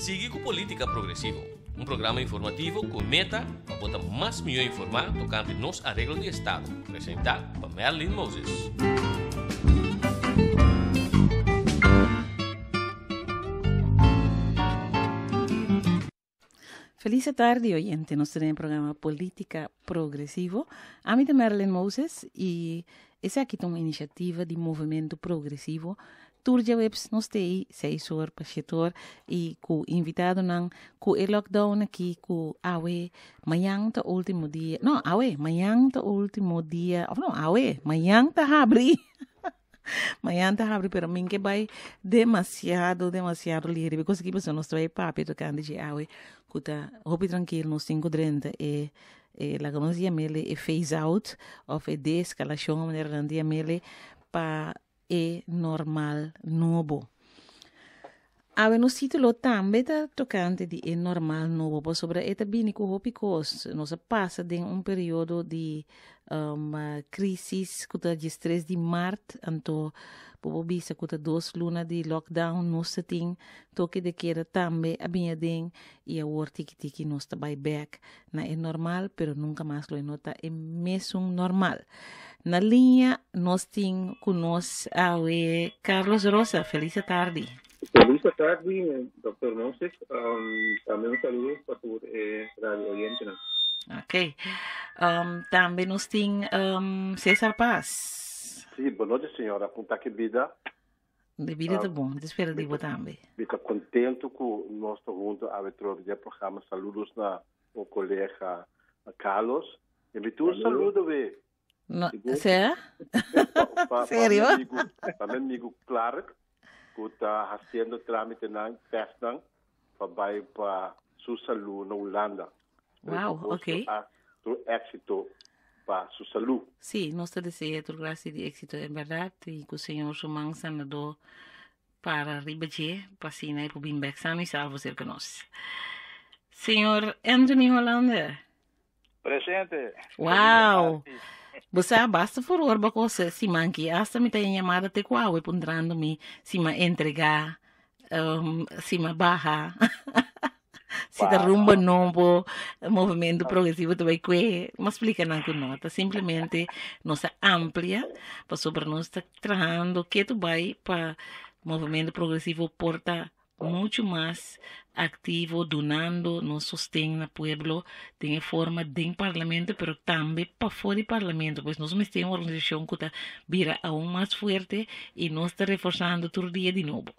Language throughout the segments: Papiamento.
Sigui ku Polítika Progresivo, un programa informativo ku meta pa bo ta mas mihó informá tokante nos areglo di estado, presentá pa Marilyn Moses. Feliz tardi, oyente. Nos ta den programa Polítika Progresivo. Ami ta Marilyn Moses i esaki ta un inisiativa di Movementu Progresivo. Tur djaweps nos ta ei seis or pa shete or i ku invitadonan ku e lockdown aki ku awe mañan ta ultimo dia, no awe, mañan ta ultimo dia, of no awe, mañan ta habri. Mañan ta habri pero min ke bai demasiado demasiado liher because aki pasobra nos ta bai papia tocante dje awe cu ta hopi trankil nos tin cu drenta e e laga nos yamele e phase out of e deescalacion manera nan ta yamele pa e normal nobo. Awe nos titulo tambe ta tocante di e normal nobo pasobra e ta bini cu hopi cos. Nos a pasa den un periodo di um, crisis cu ta diestres di maart, anto bo por bisa cu ta dos luna di lockdown nos ta tin toke de keda tambe a bini aden y awor tiki tiki nos ta bay bek na e normal pero nunca mas lo e no ta e mesun normal. Na liña nos tin cu nos awe Carlos Rosa. Feliz tardi. Feliz tardi, Dr. Moses. Tambe un saludo pa tur e radio oyentenan. Ok. Tambe nos tin Cesar Paz. Sí, bon nochi señora. Con ta ki bida? De bida ta bon. Te spera di bo tambe. Mi ta contento cu nos ta hunto awe trobe den programa. Saludos na un colega Carlos. Y mi tur saludo we. No, sea? Serio? Pa mi amigo Clark, cu ta haciendo tramitenan, testnan, pa bay pa su salud na Hulanda. Wow, ok. Tur éxito pa su salud. Sí, nos ta desea tur clase di éxito en berdad y cu Señor su man sanador para riba dje pa asina e por bin bek sano y salvo cerca nos. Señor Anthony Hollander. Presente. Wow. Bo sa basta furor bo cosa siman ki hasta mi ta en llamada te ku awe puntrando mi si ma entrega si ma baha si ta rumbo nobo movimento progresivo ta bai kue ma splika nan ku no ta simplemente nos a amplia pasobra nos ta trahando ketu bai pa movimento progresivo por ta muchu mas activo dunando nos sosten na pueblo den e forma den parlamento pero tambe pafó di parlamento pues nos mester un organisacion cu ta bira aun mas fuerte y nos ta reforzando tur dia di nobo.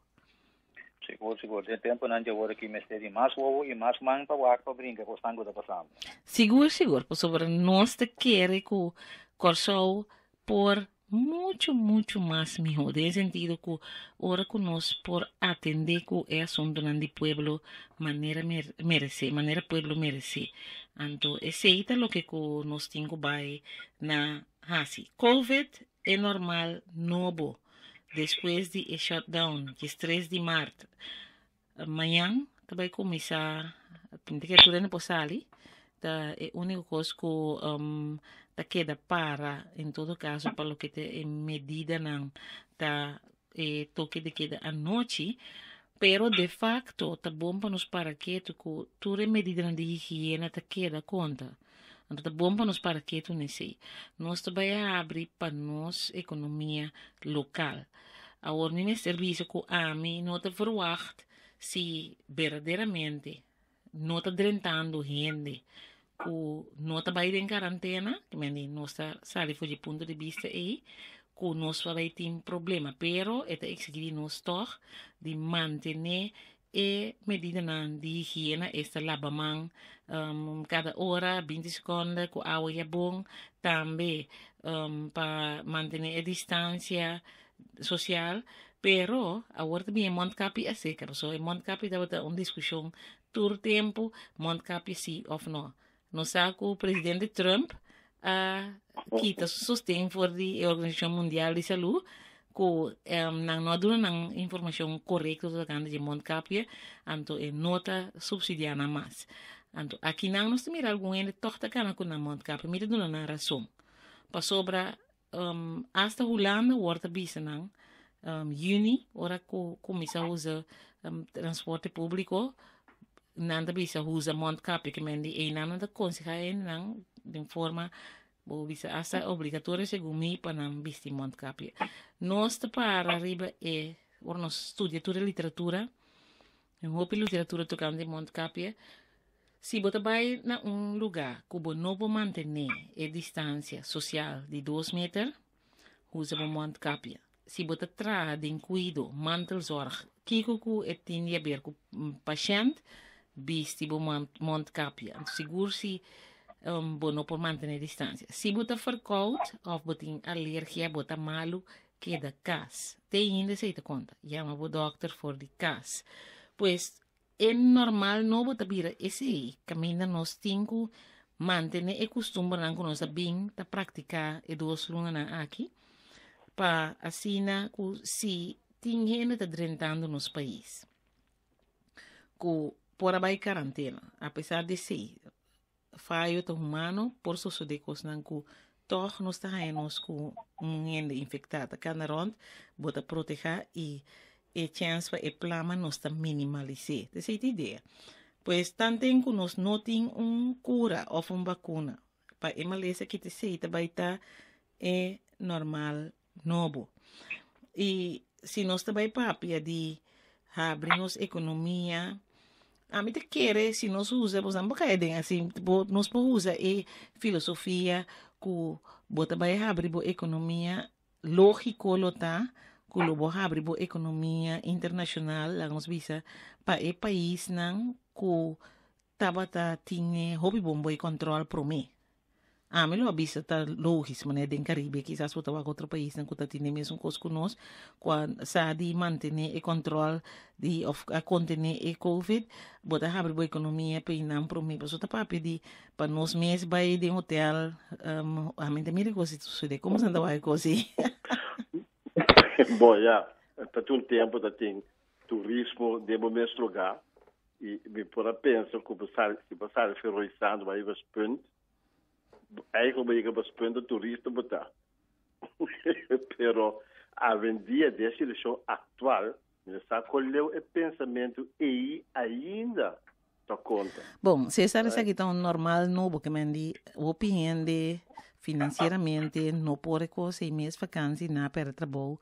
Sigur, sigur. Den temponan dje awor aki mester di mas wowo y mas man pa wak pa brinca cosnan cu ta pasando. Sigur, sigur, pasobra nos ta kere cu Corsou por Muchu, muchu mas mihó, den e sentido ku ora ku nos por atendé ku e asuntunan di pueblo manera meresé, manera pueblo meresé. Anto esei ta loke ku nos tin ku bai na hasi. Covid e normal nobo despues di e shutdown diestres di mart. Mañan ta bai kuminsá, tin ke tur hende por sali, ta e úniko kos ku ta keda para en todo kaso pa loke ta e medidanan ta e toke de keda anochi, pero de fakto ta bon pa nos para ketu ku tur e medidanan di higiena ta keda konta. Anto ta bon pa nos para ketu nesei. Nos ta bai habri pa nos ekonomia lokal. Awor mi mester bisa ku ami no ta verwagt si berdaderamente no ta drentando hende ku no ta bai den karantena, ki men di nos ta sali for di punto di bista ei ku nos ta bai tin problema, pero e ta eksigi di nos tòg di mantené E medidanan di higiena esta laba man kada ora, binti sekonde ku awa i habon, tambe pa mantene e distansia sosial, pero awor ta bin e mondkapje aserka, pasobra e mondkapje tabata un diskushon tur tempu, mondkapje si òf no. Nos sa ku presidente Trump a kita su sosten for di e Organisashon Mundial di Salú, ku nan no a duna nan informashon korekto tokante dje mondkapje, anto e no ta supsidiá nan mas. Anto akinan nos ta mira algun hende tòg ta kana ku nan mondkapje, mi ta duna nan rason, pasobra hasta Hulanda wòrdu ta bisa nan. Juni, ora ku kuminsá usa transporte públiko, nan ta bisa usa mondkapje, ke men di einan nan ta konsehá hendenan den forma bo bisa hasta obligatorio segun mi pa nan bisti mondkapje. Nos ta para riba e, ora nos studia tur e literatura, un hopi literatura tokante mondkapje, si bo ta bai na un lugá ku bo no por mantené e distansia sosial di dos meter, usa bo mondkapje. Si bo ta traha den kuido, mantelzorg, kiko ku e tin di haber ku pashènt, bisti bo mondkapje. Anto sigur si bo no por mantené distansia. Si bo ta verkoud òf bo tin alergia, bo ta malu, keda kas. Te ainda esei ta konta. Yama bo dòkter for di kas. Pues, e normal nobo ta bira esei, kaminda nos tin ku mantené e kustumbernan ku nos a bin ta praktiká e dos lunanan aki, pa asina ku si tin hende ta drentando nos pais ku por a bai karantena, apesar di esei, fayo ta humano, por sosodé kosnan ku tòg nos ta haña nos ku un hende infektá ta kanda rònt, bo ta protehá i e chèns pa e plama nos ta minimalis'é. Ta esei ta idea. Pues tanten ku nos no tin un kura òf un bakuna pa e malesa ki ta esei ta bai ta e normal nobo. I si nos ta bai papia di habri nos ekonomia, ami ta kere si nos usa, bo sa bo kai den así, bo, nos por usa e filosofia ku bo ta bai habri bo ekonomia, lógiko lo ta ku lo bo habri bo ekonomia internashonal, laga nos bisa, pa e paisnan ku tabata tin e hopi bon bo e kòntròl promé. Ami lo a bisa ta logis, manera den Caribe kisas bo ta wak otro paisnan ku ta tene mesun kos ku nos, ku a sa di mantené e kòntròl di òf a kontené e covid, bo ta habri bo ekonomia pa einan promé. Pasobra ta papia di pa nos mes bai den hotel, ami ta mira e kos ei ta sucede. Komo esnan ta wak e kos ei? Bon, ya, ta tin un tempu ta tin turismo den bo mes lugá i mi por a pensa ku bo sali, si bo sali Ferroisando bai Wespunt, Eigenlijk bo yega bas punto turista bo ta. Pero awendia den situacion actual mi no sa con leu e pensamento ei ainda ta conta. Bon, Cesar esaki ta un normal nobo ke men di hopi hende financieramente no por e cos ei mes vakantie na perde trabou.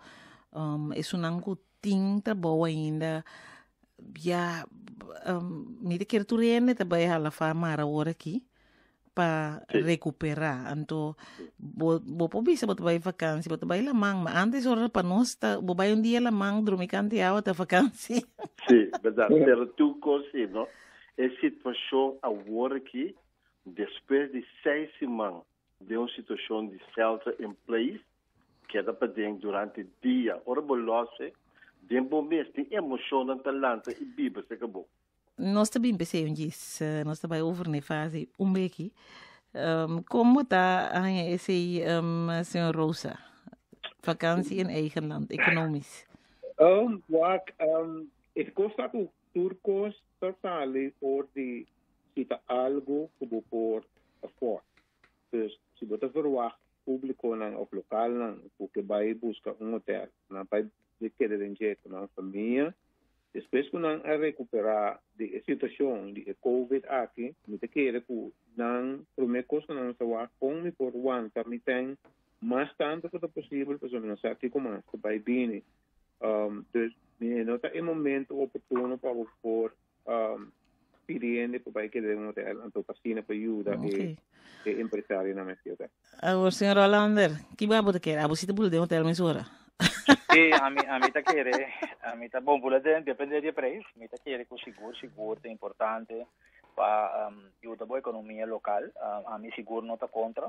Esunnan cu tin trabou ainda ya mi ta kere tur hende ta bai hala fa mara awor aki pa recuperá. Anto bo bo por bisa bo ta bai vakantie, bo ta bai laman, ma antes ora pa nos ta bo bai un dia laman drumi kant di awa ta vakantie. Sí, berdad. Pero tur cos sí, no? E situacion awor aki, despues di seis siman den un situacion di shelter in place, Keda paden durante dia. Ora bo lòs den bo mes, tin emoshonnan ta lanta i biba serka bo. Nos ta bin p'esei un djis. Nos ta bai over n'e fase un beki. Kon bo ta haña esei, señor Rosa? Vakantie in eigen land, ekonomisch. Wak, e kos ta ku tur kos ta sali for di si ta algu ku bo por afford. Dus si bo ta verwagt públikonan òf lokalnan ku ke bai buska un hotèl, nan bai keda den dje ku nan famia. Despues ku nan a rekuperá di e situashon di e covid aki, mi ta kere ku nan promé kos ku nan sa wak kon mi por wanta mi ten mas tantu ku ta posibel pasobra mi no sa kiko mas ta bai bini. Dus mi no ta e momento oportuno pa bo por pidi hende pa bai keda den un hotel anto pa asina pa yuda e e empresarionan mes di hotel. Awor señor Hollander, ki bo ta kere? Abo si ta bula den hotel mesora? Sí, ami, ami ta kere, ami ta bon bula den, depende di e prijs. Mi ta kere ku sigur, sigur ta importante pa yuda bo ekonomia lokal. Ami sigur no ta kontra.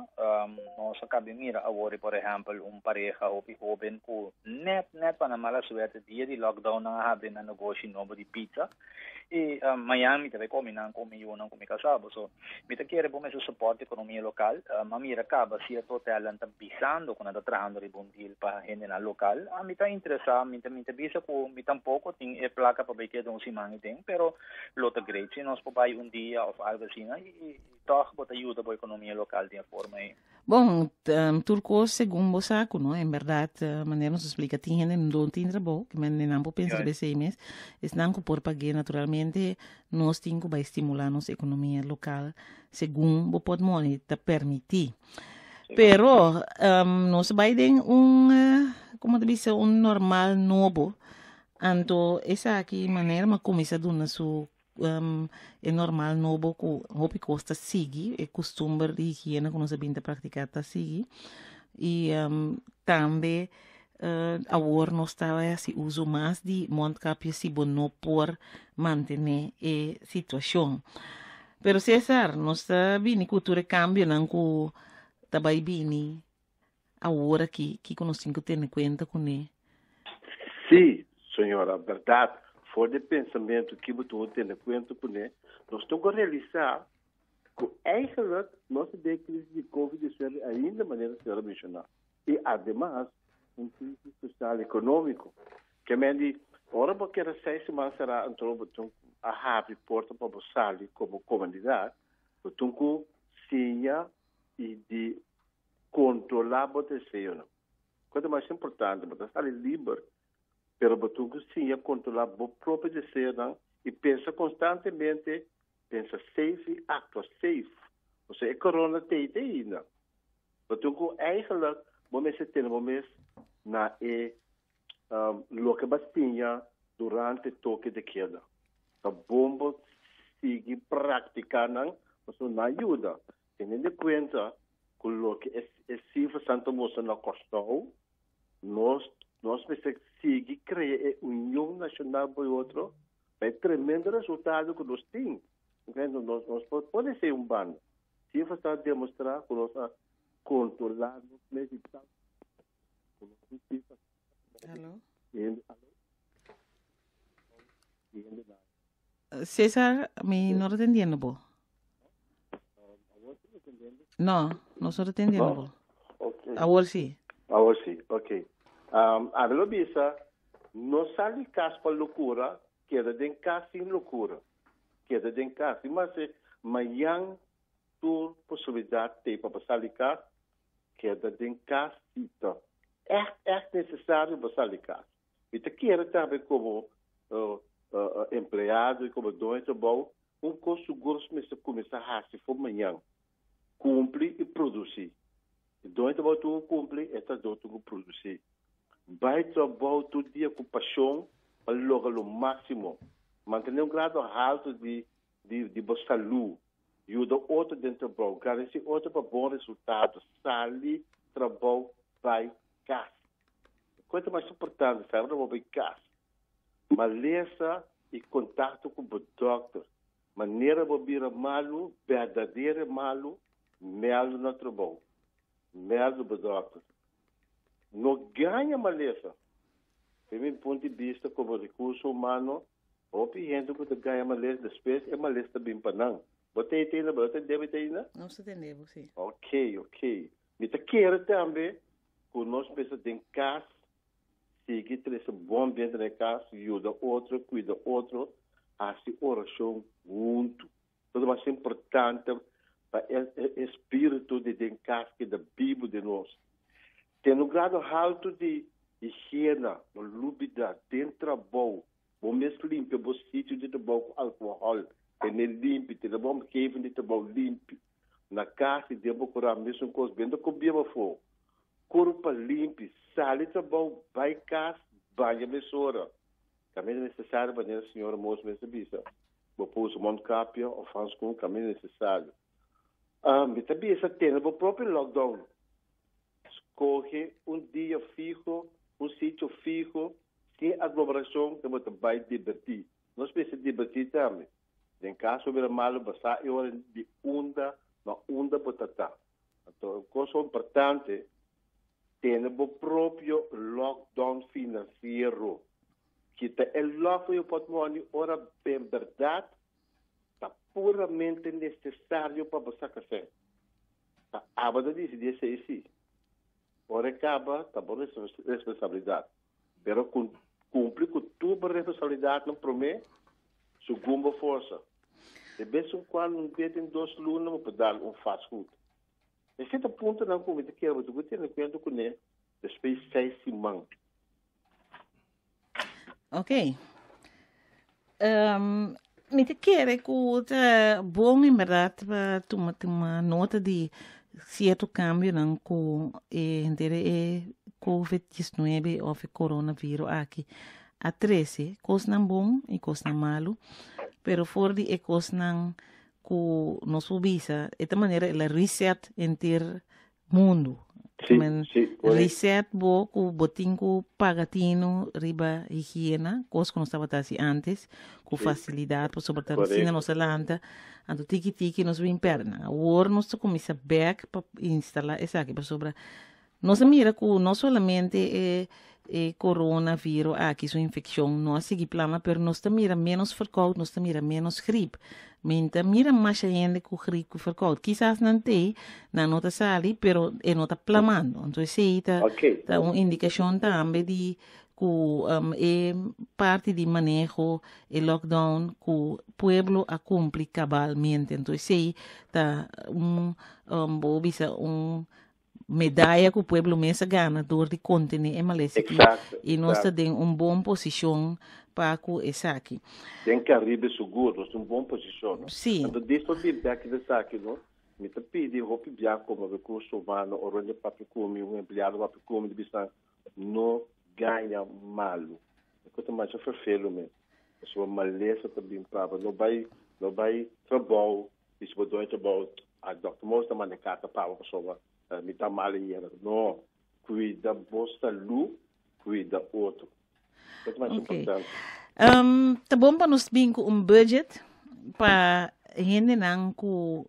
Nos a kabi mira awor, por ehèmpel, un pareha hopi hóben ku nèt, nèt pa nan mala suerte dia di lockdown nan a habri nan negoshi nobo di pizza. I mañan mi ta bai komi nan ku mi yunan ku mi kasá. So, mi ta kere bo mester support ekonomia lokal. Mi a mira kaba sierto hotelnan ta bisando ku nan ta trahando riba un deal pa hendenan lokal. Ami ta interesá, mi ta mi ta bisa ku mi tampoko tin e plaka pa bai keda un siman i den, pero lo ta great si nos por bai un. dia òf algu asina i tòg bo ta yuda bo ekonomia lokal di e forma ei. Bon, tur kos segun bo saku, no? En bèrdat, manera nos a splika, tin hende no tin trabou, ke men nan por pensa riba esei mes. Esnan ku por pag'é, naturalmente, nos tin ku bai stimulá nos ekonomia lokal segun bo pòtmoni ta permití. Pero, nos a bai den un, komo ta bisa, un normal nobo. Anto esaki manera mi a kuminsá duna su e normal nobo ku hopi kos ta sigui, e kustumber di higiena ku nos a bin ta praktiká ta sigui. I tambe awor nos ta hasi uso mas di mondkapje si bo no por mantené e situashon. Pero Cesar, nos ta bini ku tur e kambionan ku ta bai bini awor aki, kiko nos tin ku tene kuenta kuné? Sí, señora, bèrdat. For di pensamentu ki bo tin ku tene kuenta kuné, nos tin ku realisá ku eigenlijk nos ta den e krisis di Covid 19 ainda, manera señora menshoná, i ademas un krisis sosial ekonómiko. Ke men di, ora bo keda seis siman será, anto bo tin ku a habri porta pa bo sali komo komunidat, bo tin ku siña i di Controla bo deseonan. Cu ta mas importante, bo ta sali liber, pero bo tin cu siña controla bo propio deseonan y pensa constantemente, pensa safe y actua safe. Osea, e corona t'ey te ainda. Bo tin cu eigenlijk bo mester tene bo mes na e loke bo a siña durante toke de keda. Ta bon bo sigui practica nan, pasobra nan a yuda. Teniendo en kuenta ku loke e e sifranan ta mustra na Kòrsou, nos nos mester sigui krea e union nashonal por e otro pa e tremendo resultado ku nos tin. Nos nos por pone esei un banda. Sifras ta demostrá ku nos a kontrolá nos mes di tal ku nos tin sifras Aló? hende aló hende na Cesar, mi no ta tendiendo bo. No, nos no ta tendiendo bo. Okay. Awor sí. Awor sí, ok. Um, ami lo bisa, no sali kas pa lokura, keda den kas sin lokura. Keda den kas. I mas e mayan tur posibilidat te pa bo sali kas, keda den kas si ta ègt, ègt nesesario bo sali kas. Mi ta kere tambe komo empleado i komo doño di trabou, un kos sigur nos mester kuminsá hasi for mañan, kumpli i produsí. E doño di trabou tin ku kumpli, e trahadó tin ku produsí. Bai trabou tur dia ku pashon pa logra lo máksimo. Mantené un grado haltu di di bo salú. Yuda otro den trabou. Gradisí otro pa bon resultado. Sali trabou bai kas. E kuenta mas importante, sali trabou bai kas. Malesa i kontakto ku bo dòkter. Manera bo bira malu, berdadero malu, mèldu na trabou. Mèldu bo dòkter. No gaña malesa. Den mi punto di bista komo rekurso humano, Hopi hende ku ta gaña males despues e males ta bin pa nan. Bo ta entende? Bo ta tende mi ta ainda? Nos ta tende bo, si. Ok, ok. Mi ta kere tambe ku nos mester den kas sigui trese bon ambiente na e kas, yuda otro, kuida otro, hasi orashon huntu. Cosa mas importante pa e e spiritu di den kas keda bibu den nos. Tene un grado haltu di higiena, no lubida den trabou, bo mes limpia bo sitio di trabou ku alkohòl, tene limpi, tene bo omgeving di trabou limpi. Na kas i den bo kura mesun kos, benta ku biba afó, kurpa limpi, sali trabou bai kas, baña mesora. Kaminda nesesario manera señora Moos mes a bisa, bo por usa mondkapje of hanskun kaminda nesesario. Mi ta bisa tene bo propio lockdown. Skohe un dia fiho, un sitio fiho, sin aglomeracion ku bo ta bai dibertí. Nos mester dibertí tambe. Den kaso bira malu bo sa e ora di unda na unda bo ta ta. Anto e cosa importante, tene bo propio lockdown financiero. Kita e lock for yo portmoni ora ben berdad ta puramente necesario pa bo saca cen. Ta abo ta dicidi esey si. Ora e caba ta bo responsabilidad. Pero cumpli cu tur bo responsabilidadnan prome, segun bo forsa. De bes un kual un bia den dos luna bo por dal un fast food. Esei ta puntonan ku mi ta kere bo ta tene kuenta kuné despues di seis siman. Ok. Mi ta kere ku ta bon en berdad pa tuma tuma nota di sierto kambionan ku e henter e covid 19 òf e coronavirus aki a trese. Kosnan bon i kosnan malu, pero for di e kosnan ku nos por bisa e ta manera el a reset henter mundu. Sí, Men sí, correcto. reset bo ku bo tin ku paga tinu riba higiena, kos ku nos tabata hasi antes, ku fasilidat, pasobra ta asina Correcto. nos a lanta, anto tiki tiki nos bin pèrdè nan. Awor nos ta kuminsá bèk pa instalá esaki, pasobra nos a mira ku no solamente e e coronavirus aki su infeccion no a sigui plama, pero nos ta mira menos verkoud, nos ta mira menos griep. Mi ta mira masha hende ku griep ku verkoud. Kisas nan t'ei, nan no ta sali, pero e no ta plamando. Anto esei ta ta un indicacion tambe di ku e parti di maneho, e lockdown ku pueblo a cumpli cabalmente. Anto esei ta un, bo bisa un medaya ku pueblo mes a gana dor di kontené e malesa aki i nos ta den un bon posishon pa ku esaki. Den Karibe sigur nos tin un bon posishon, no? Sí. Anto dis pa bin bek di esaki, no, mi ta pidi hopi bia komo rekurso humano ora un papia ku mi, un empleado papia ku mi, ta bisa no gaña malu. E ku ta masha ferfelu mes. Pasobra malesa ta bin pa bo. No bai no bai trabou I si bo doño ta bou, a dokter Mos ta manda e karta pa bo pasobra mi ta mal ayera. No, kuida bo salú, kuida otro. Esei ta mas importante. Ta bon pa nos bin ku un budget pa hendenan ku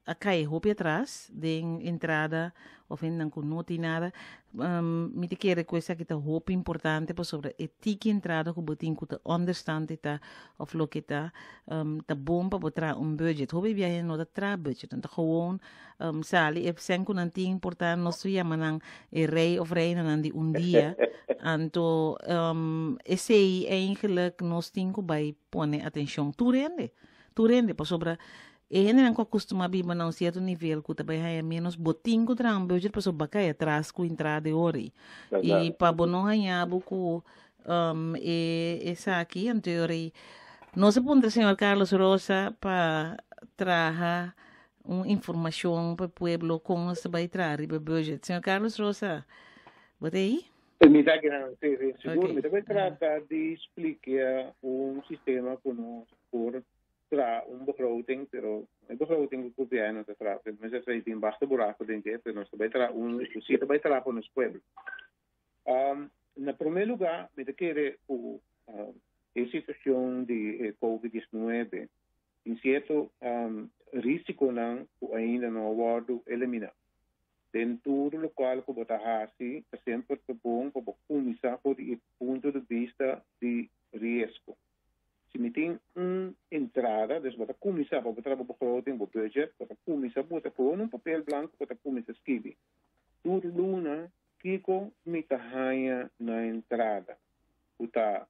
a kai hopi atras den entrada of hendenan ku no tin nada. Mi ta kere ku esaki ta hopi importante pasobra e tiki entrada ku bo tin ku ta onderstand e ta of loke ta ta bon pa bo traha un budget. Hopi bia hende no ta traha budget, nan ta gewoon sali e sèn ku nan tin por ta nos ta yama nan e rei of reinanan di un dia. Anto esei eigenlijk nos tin ku bai pone atenshon tur hende, tur hende pasobra E hendenan ku a kustumá biba na un sierto nivel ku ta bai haña ménos, bo tin ku traha un budget pasobra bo a kai atras ku entrada di ora ei. I pa bo no haña bo ku e esaki, anto e ora ei nos a puntra señor Carlos Rosa pa traha un informashon pa e pueblo kon nos ta bai traha riba e budget. Señor Carlos Rosa, bo ta ei? Mi ta aki, sí, sí, sigur. Mi ta bai trata di splikia un sistema ku nos por traha un begroting, pero e begroting ku gobièrnu ta traha, mester sa tin basta buraku den dje, pero nos ta bai traha un ku si ta bai traha pa nos pueblo. Na promé lugá, mi ta kere ku e situashon di e covid 19 tin sierto risikonan ku ainda no a wòrdu eliminá. Den tur lokual ku bo ta hasi, ta semper ta bon pa bo kuminsá for di e punto di bista di riesgo. Si mi tin un entrada, dus bo ta kuminsá pa bo traha bo begroting, bo budget, bo ta kuminsá bota gewoon un papel blanko, bo ta kuminsá skibi tur luna kiko mi ta haña na entrada, ku ta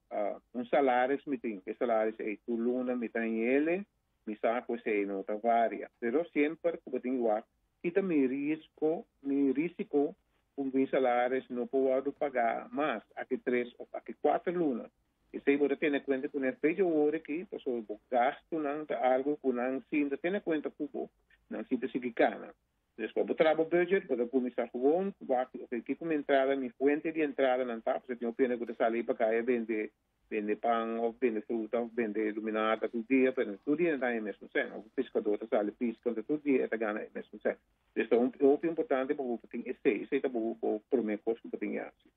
un salaris mi tin, e salaris ei tur luna mi ta haña ele, mi sa ku esei no ta varia, pero semper ku bo tin wak ki ta mi riesgo, mi risiko ku mi salaris no por wòrdu pagá mas aki tres òf aki kuater luna. Esei bo ta tene kuenta ku nan fecha awor aki, pasobra bo gastunan ta algu ku nan sin ta tene kuenta ku bo, nan sin ta sigui kana. Pues pa bo traha bo budget, bo ta kuminsá gewoon wak, oke, kiko mi entrada, mi fuente di entradanan ta, pasobra tin hopi hende ku ta sali pa kaya bende bende pan òf bende fruta òf bende luminada tur dia, pero tur dia nan ta haña e mesun sèn, òf un piskadó ta sali piska, tur dia e ta gana e mesun sèn. Pues ta hopi importante pa bo tin esei, esei ta bo bo promé kos ku bo tin hasi.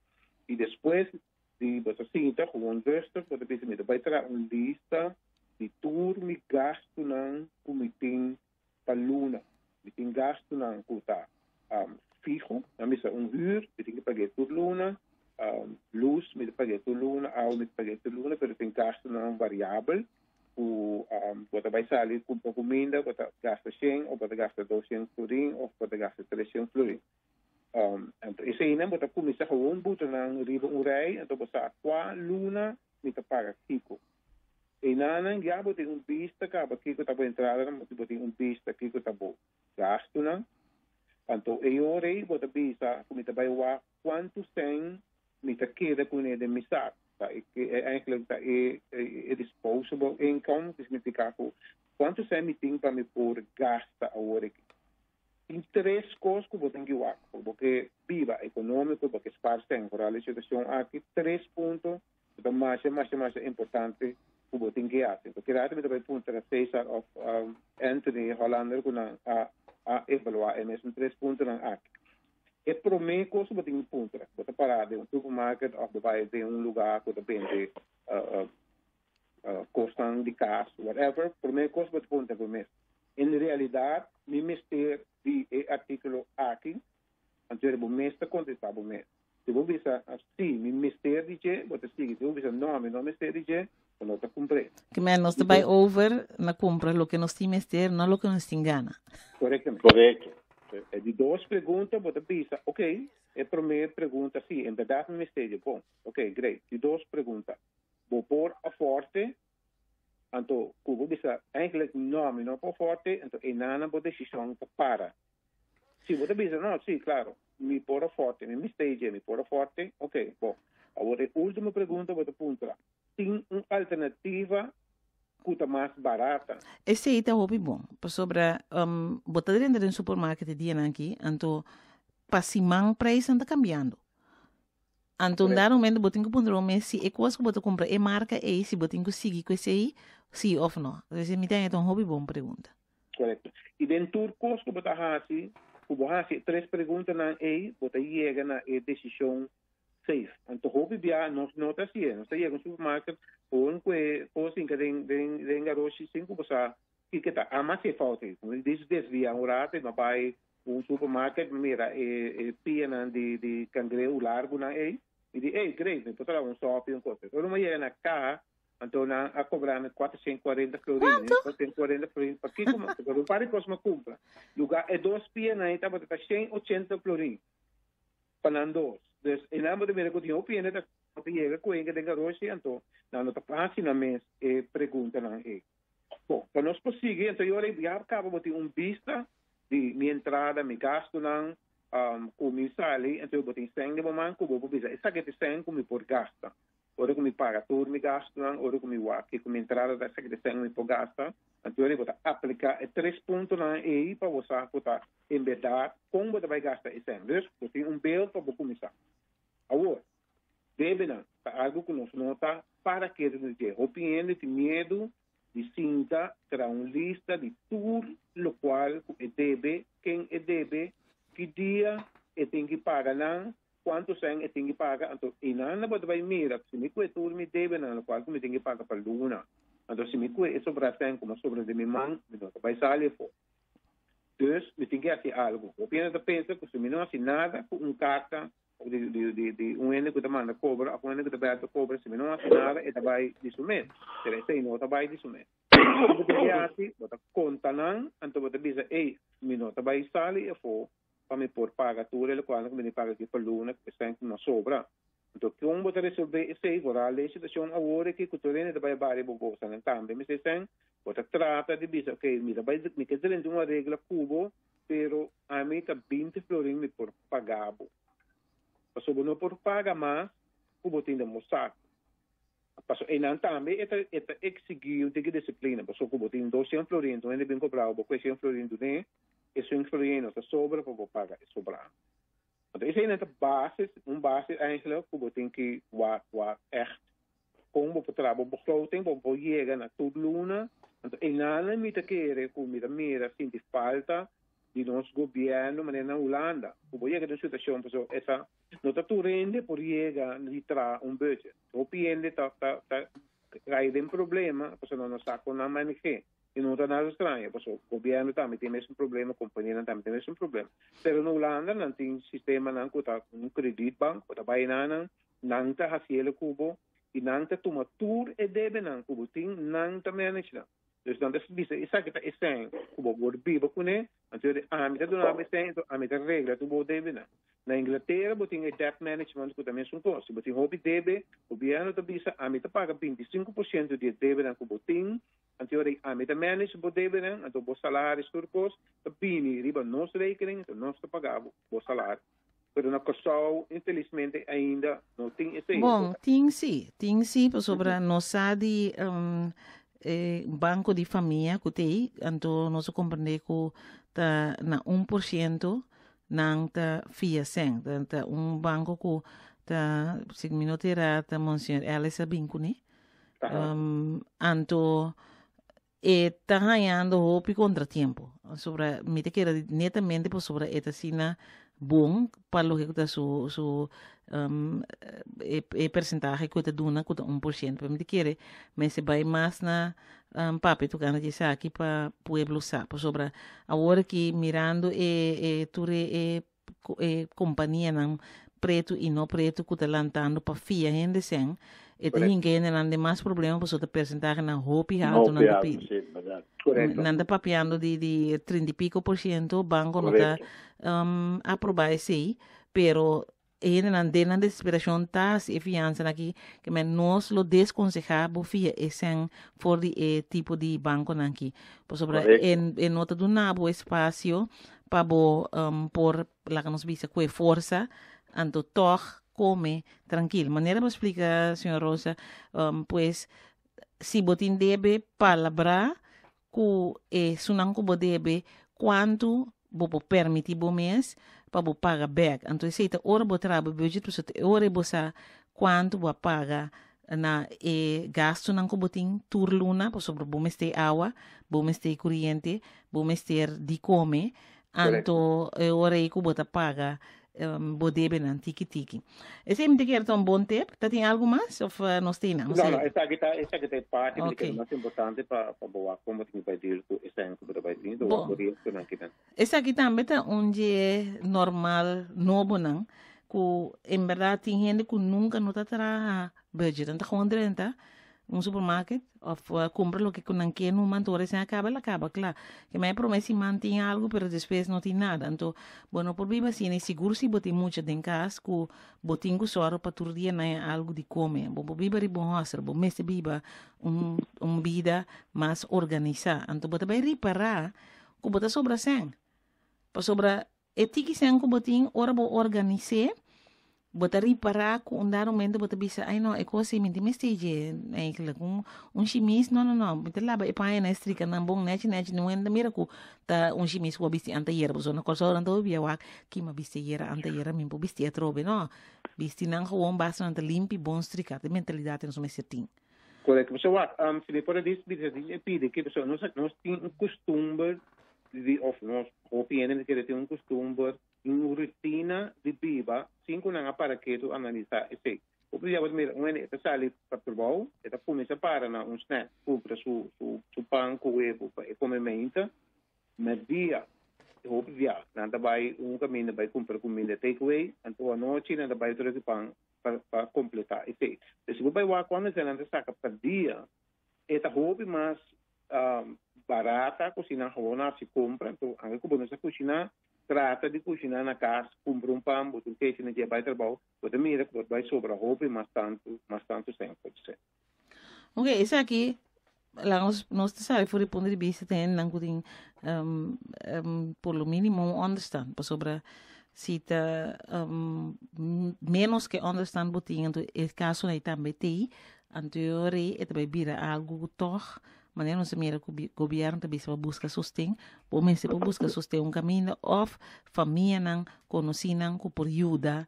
I despues Di bo ta sinta gewoon rustig, bo ta bisa mi ta bai traha un lista di tur mi gastunan ku mi tin pa luna. Mi tin gastunan ku ta fiho, nan bisa un hür, mi tin ke pag'é tur luna, lus mi ta pag'é tur luna, awa mi ta pag'é tur luna, pero tin gastunan variabel ku bo ta bai sali kumpra kuminda, bo ta gasta shen òf bo ta gasta doshen florin òf bo ta gasta treshen florin. Anto eseinan bo ta kuminsá gewoon buta nan riba un rei, anto bo sa kua luna mi ta paga kiko. Einan ya bo tin un bista kaba kiko ta bo entrada, bo tin un bista kiko ta bo gastonan. Anto e ora ei bo ta bisa ku mi ta bai wak kuantu sèn mi ta keda kuné den mi sak. Ta e eigenlijk ta e e disposable income, ku signifiká ku kuantu sèn mi tin pa mi por gasta awor aki. Tin tres kos ku bo tin ki wak pa bo ke biba ekonómiko, bo ke spar sèn. Foral e situashon aki, tres punto ku ta masha masha masha importante ku bo tin ki hasi. Enton keda mi ta bai puntra Cesar of Anthony Hollander ku nan a a evaluá e mesun tres puntonan aki. E promé kos ku bo tin ki puntra, bo ta pará den un supermarket òf bo bai den un lugá ku ta bende kosnan di kas, whatever, promé kos bo ta puntra bo mes, En realidat mi mester di e artíkulo aki? Anto bo mes ta kontestá bo mes. Si bo bisa, Sí, mi mester di dje, bo ta sigui. Si bo bisa, No, mi no mester di dje, bo no ta kumpr'é. Ke men nos ta bai over na kumpra loke nos tin mester, no loke nos tin gana. Korektamente. Korekto. E di dos pregunta bo ta bisa, Ok, e promé pregunta, sí, en bèrdat mi mester dje. Bon, ok, great. Di dos pregunta, bo por afòrte? Anto ku bo bisa, Eigenlijk no, mi no por afòrte, anto einan bo desishon ta para. Si bo ta bisa, no, sí, claro, mi por aforte, mi mester dje, mi por aforte, ok, bo. Awor e último pregunta bo ta puntra, tin un alternativa ku ta mas barata? Esei ta hopi bon, pasobra bo ta drenta den supermarket e dianan aki, anto pa siman prijsnan ta cambiando. Anto un dado momento bo tin ku puntra bo mes si e kos ku bo ta kumpra e marka ei, si bo tin ku sigui ku esei, si òf no. Entonces mi ta haña ta un hopi bon pregunta. Korekto. I den tur kos ku bo ta hasi, ku bo hasi e tres preguntanan ei, bo ta yega na e desishon safe. Anto hopi bia nos no ta hasié. Nos ta yega un supermarket gewoon ku e kos hinka den den den garoshi sin ku bo sa kiko ta. Ama hasi e fout ei. Como di desvia un rato i no bai Un supermarket mi mira e e pianan di di cangreu largunan ei, mi di ey great mi por traha un sopi un cosa. Ora mi a yega na caha anto nan a cobra mi 440 florin, mi di Cuanto? 440 florin pakico mi pasobra un par di cos mi a cumpra. Lugar e dos pianan ei tabata ta 180 florin pa nan dos. Dus einan bo ta mira cu tin hopi hende ta ta yega cu hende den garoshi anto nan no ta haci nan mes e preguntanan ei. Bon, pa nos por sigui, anto yo ora ya caba bo tin un bista di mi entrada, mi gastunan, cu mi sali, anto bo tin cen den bo man cu bo por bisa esaki ta e cen cu mi por gasta. Ora cu mi paga tur mi gastunan, ora cu mi wak kico mi entrada ta, esaki ta e cen cu mi por gasta. Anto ora bo ta aplica e tres puntonan ey pa bo sa cu ta en berdad con bo ta bay gasta e cen. Dus bo tin un beeld pa bo cuminsa. Awor, debenan ta algu ku nos no ta para kere di dje. Hopi hende tin miedu di sinta traha un lista di tur lokual ku e debe, ken e debe, ki dia e tin ki paga nan, kuantu sèn e tin ki paga. Anto einan bo ta bai mira si mi kue tur mi debenan lokual ku mi tin ki paga pa luna. Anto si mi kue e sobra sèn ku a sobra den mi man, mi no ta bai sali afó. Dus mi tin ki hasi algu. Hopi hende ta pensa ku si mi no hasi nada ku un karta di di di di un hende ku ta manda kobra òf un hende ku ta bèl pa kobra, si mi no hasi nada e ta bai di su mes. Pero esei no ta bai di su mes. Kiko bo tin ki hasi? Bo ta konta nan, anto bo ta bisa, ey, mi no ta bai sali afó pa mi por paga tur e lokualnan ku mi tin paga aki pa luna ku e sèn ku no sobra. Anto kon bo ta resolvé esei? Vooral den situashon awor aki ku tur hende ta bai bari bo bosanan tambe mester sèn, bo ta trata di bisa, ok, mi ta bai mi ke drenta un aregla ku bo, pero ami ta binti florin mi por paga bo. Pasobra bo no por paga mas ku bo tin den bo saku. Pasobra einan tambe e ta e ta eksigí un tiki disiplina, pasobra ku bo tin 200 florin, un hende bin kobra bo, bo kue shen florin dun'é, e shen florin no ta sobra pa bo paga e sobrá. Anto esei nan ta basis, un basis eigenlijk ku bo tin ki wak wak ègt kon bo por traha bo begroting pa bo por yega na tur luna. Anto einan mi ta kere ku mi ta mira sinti falta di nos gobièrnu manera na Hulanda ku bo yega den un situashon pasobra esa no ta tur hende por yega di traha un budget. Hopi hende ta ta ta kai den problema pasobra nan no sa kon nan maneh'é. I no ta nada straño, pasobra gobièrnu tambe tin e mesun problema, kompanianan tambe tin e mesun problema. Pero na Hulanda nan tin sistemanan ku ta un kredietbank, bo ta bai na nan, nan ta hasi el ku bo i nan ta tuma tur e debenan ku bo tin, nan ta manage nan. Dus nan ta bisa esaki ta e sèn ku bo por biba kuné, anto ami ta duna bo e sèn, anto ami ta regla tur bo debenan. Na Inglatera bo tin e debt management ku ta mesun kos. Si bo tin hopi debe, gobièrnu ta bisa ami ta paga 25% di e debenan ku bo tin, anto ora ami ta manage bo debenan, anto bo salaris tur kos ta bini riba nos rekening, anto nos ta paga bo bo salaris. Pero na Kòrsou infelismente ainda no tin esei. Bon, tin sí, tin sí, pasobra nos sa di e banko di famia ku t'ei, anto nos a komprendé ku ta na 1% nan ta fia sèn. Ta un banko ku ta, si mi no ta erá, ta Monseñor Ellis a bin kuné. Anto e ta hañando hopi kontratiempo. Pasobra mi ta kere netamente pasobra e ta asina bon pa loke ku ta su su e e persentahe ku e ta duna ku ta 1%. Pero mi ta kere mester bai mas na papia tokante di esaki pa pueblo sa. Pasobra awor aki mirando e e tur e e e kompanianan pretu i no pretu ku ta lantando pa fia hende sèn, e ta hinka hendenan den mas problema pasobra ta persentahenan hopi haltu nan ta pidi. Nan ta papiando di di 30 i piko por siento, banko no ta aprobá esei, pero e hendenan den nan desesperashon ta hasi e fiansanan aki ke men nos lo deskonsehá bo fia e sèn for di e tipo di bankonan aki pasobra e no ta duna bo espasio pa bo por laga nos bisa ku e forsa anto tòg kome trankil. Manera bo splika señor Rosa, pues si bo tin debe palabrá ku esunnan ku bo debe kuantu bo por permití bo mes pa bo paga bèk. Anto esei ta ora bo traha bo budget pasobra ta e ora ei bo sa kuantu bo a paga na e gastunan ku bo tin tur luna pasobra bo mester awa, bo mester kuriente, bo mester di kome, anto e ora ei ku bo ta paga bo debenan tiki tiki. Esei mi ta kere ta un bon tip. Ta tin algu mas of nos tin nan? No, no, esaki ta esaki ta e parti mi ta kere mas importante pa pa bo wak kon bo tin ku bai deal ku esei ku bo ta bai tin, bo wak bo riesgonan kinan. Esaki tambe ta un dje normal nobonan ku en bèrdat tin hende ku nunka no ta traha budget. Nan ta gewoon drenta un supermarket of kumpra loke ku nan ke numa anto ora esei a kaba el a kaba kla. Ke men e prome siman tin algu pero despues no tin nada. Anto bo no por biba asina i sigur si bo tin mucha den kas ku bo tin ku sòru pa tur dia nan e algu di kome. Bo por biba riba un hòstel, bo mester biba un un bida mas organisá. Anto bo ta bai ripará ku bo ta sobra sèn. Pasobra e tiki sèn ku bo tin, ora bo organis'é, bo ta ripará ku un dado momento bo ta bisa, ai no, e kos ei mi tin mester dje eigenlijk. Un shimis, no, no, no, mi ta laba e paña na e strikanan bon nèchi nèchi, niun hende ta mira ku ta un shimis ku bo a bisti antayera. Pasobra na Kòrsou nan ta hopi bia wak, kin a bisti ayera antayera, mi por bisti atrobe. No, bisti nan gewoon basta nan ta limpi, bon striká. Ta e mentalidat ku nos mester tin. Correcto. Pasobra wak, si mi por a bisa di e pidi ki, pasobra nos nos tin un costumber di of nos hopi hende mi ta kere tin un costumber, un rutina di biba sin cu nan a para ketu analisa esey. Hopi bia bo ta mira un hende e ta sali pa trabou, e ta cuminsa para na un snack, cumpra su su su pan cu webo pa e come meinta, merdia hopi bia nan ta bay un caminda bay cumpra cuminda take away, anto anochi nan ta bay otro pan pa kompletá esei. Pero si bo bai wak kuantu esei nan ta saka pa dia, e ta hopi mas barata ku si nan gewoon hasi kompra. Anto anke ku bo no sa kushiná, trata di kushiná na kas, kumpra un pan, bo tin keshi na dje bai trabou, bo ta mira ku bo ta bai sobra hopi mas tantu, mas tantu sèn por sèn. Ok, esaki laga nos nos ta sabi for di punto di bista ta hendenan ku tin por lo mínimo un onderstand pasobra si ta menos ke onderstand bo tin anto e kasonan ei tambe t'ei anto e ora ei e ta bai bira algu ku tòg manera nos a mira ku gobièrnu ta bisa pa buska sosten bo mester por buska sosten un kaminda òf famianan konosínan ku por yuda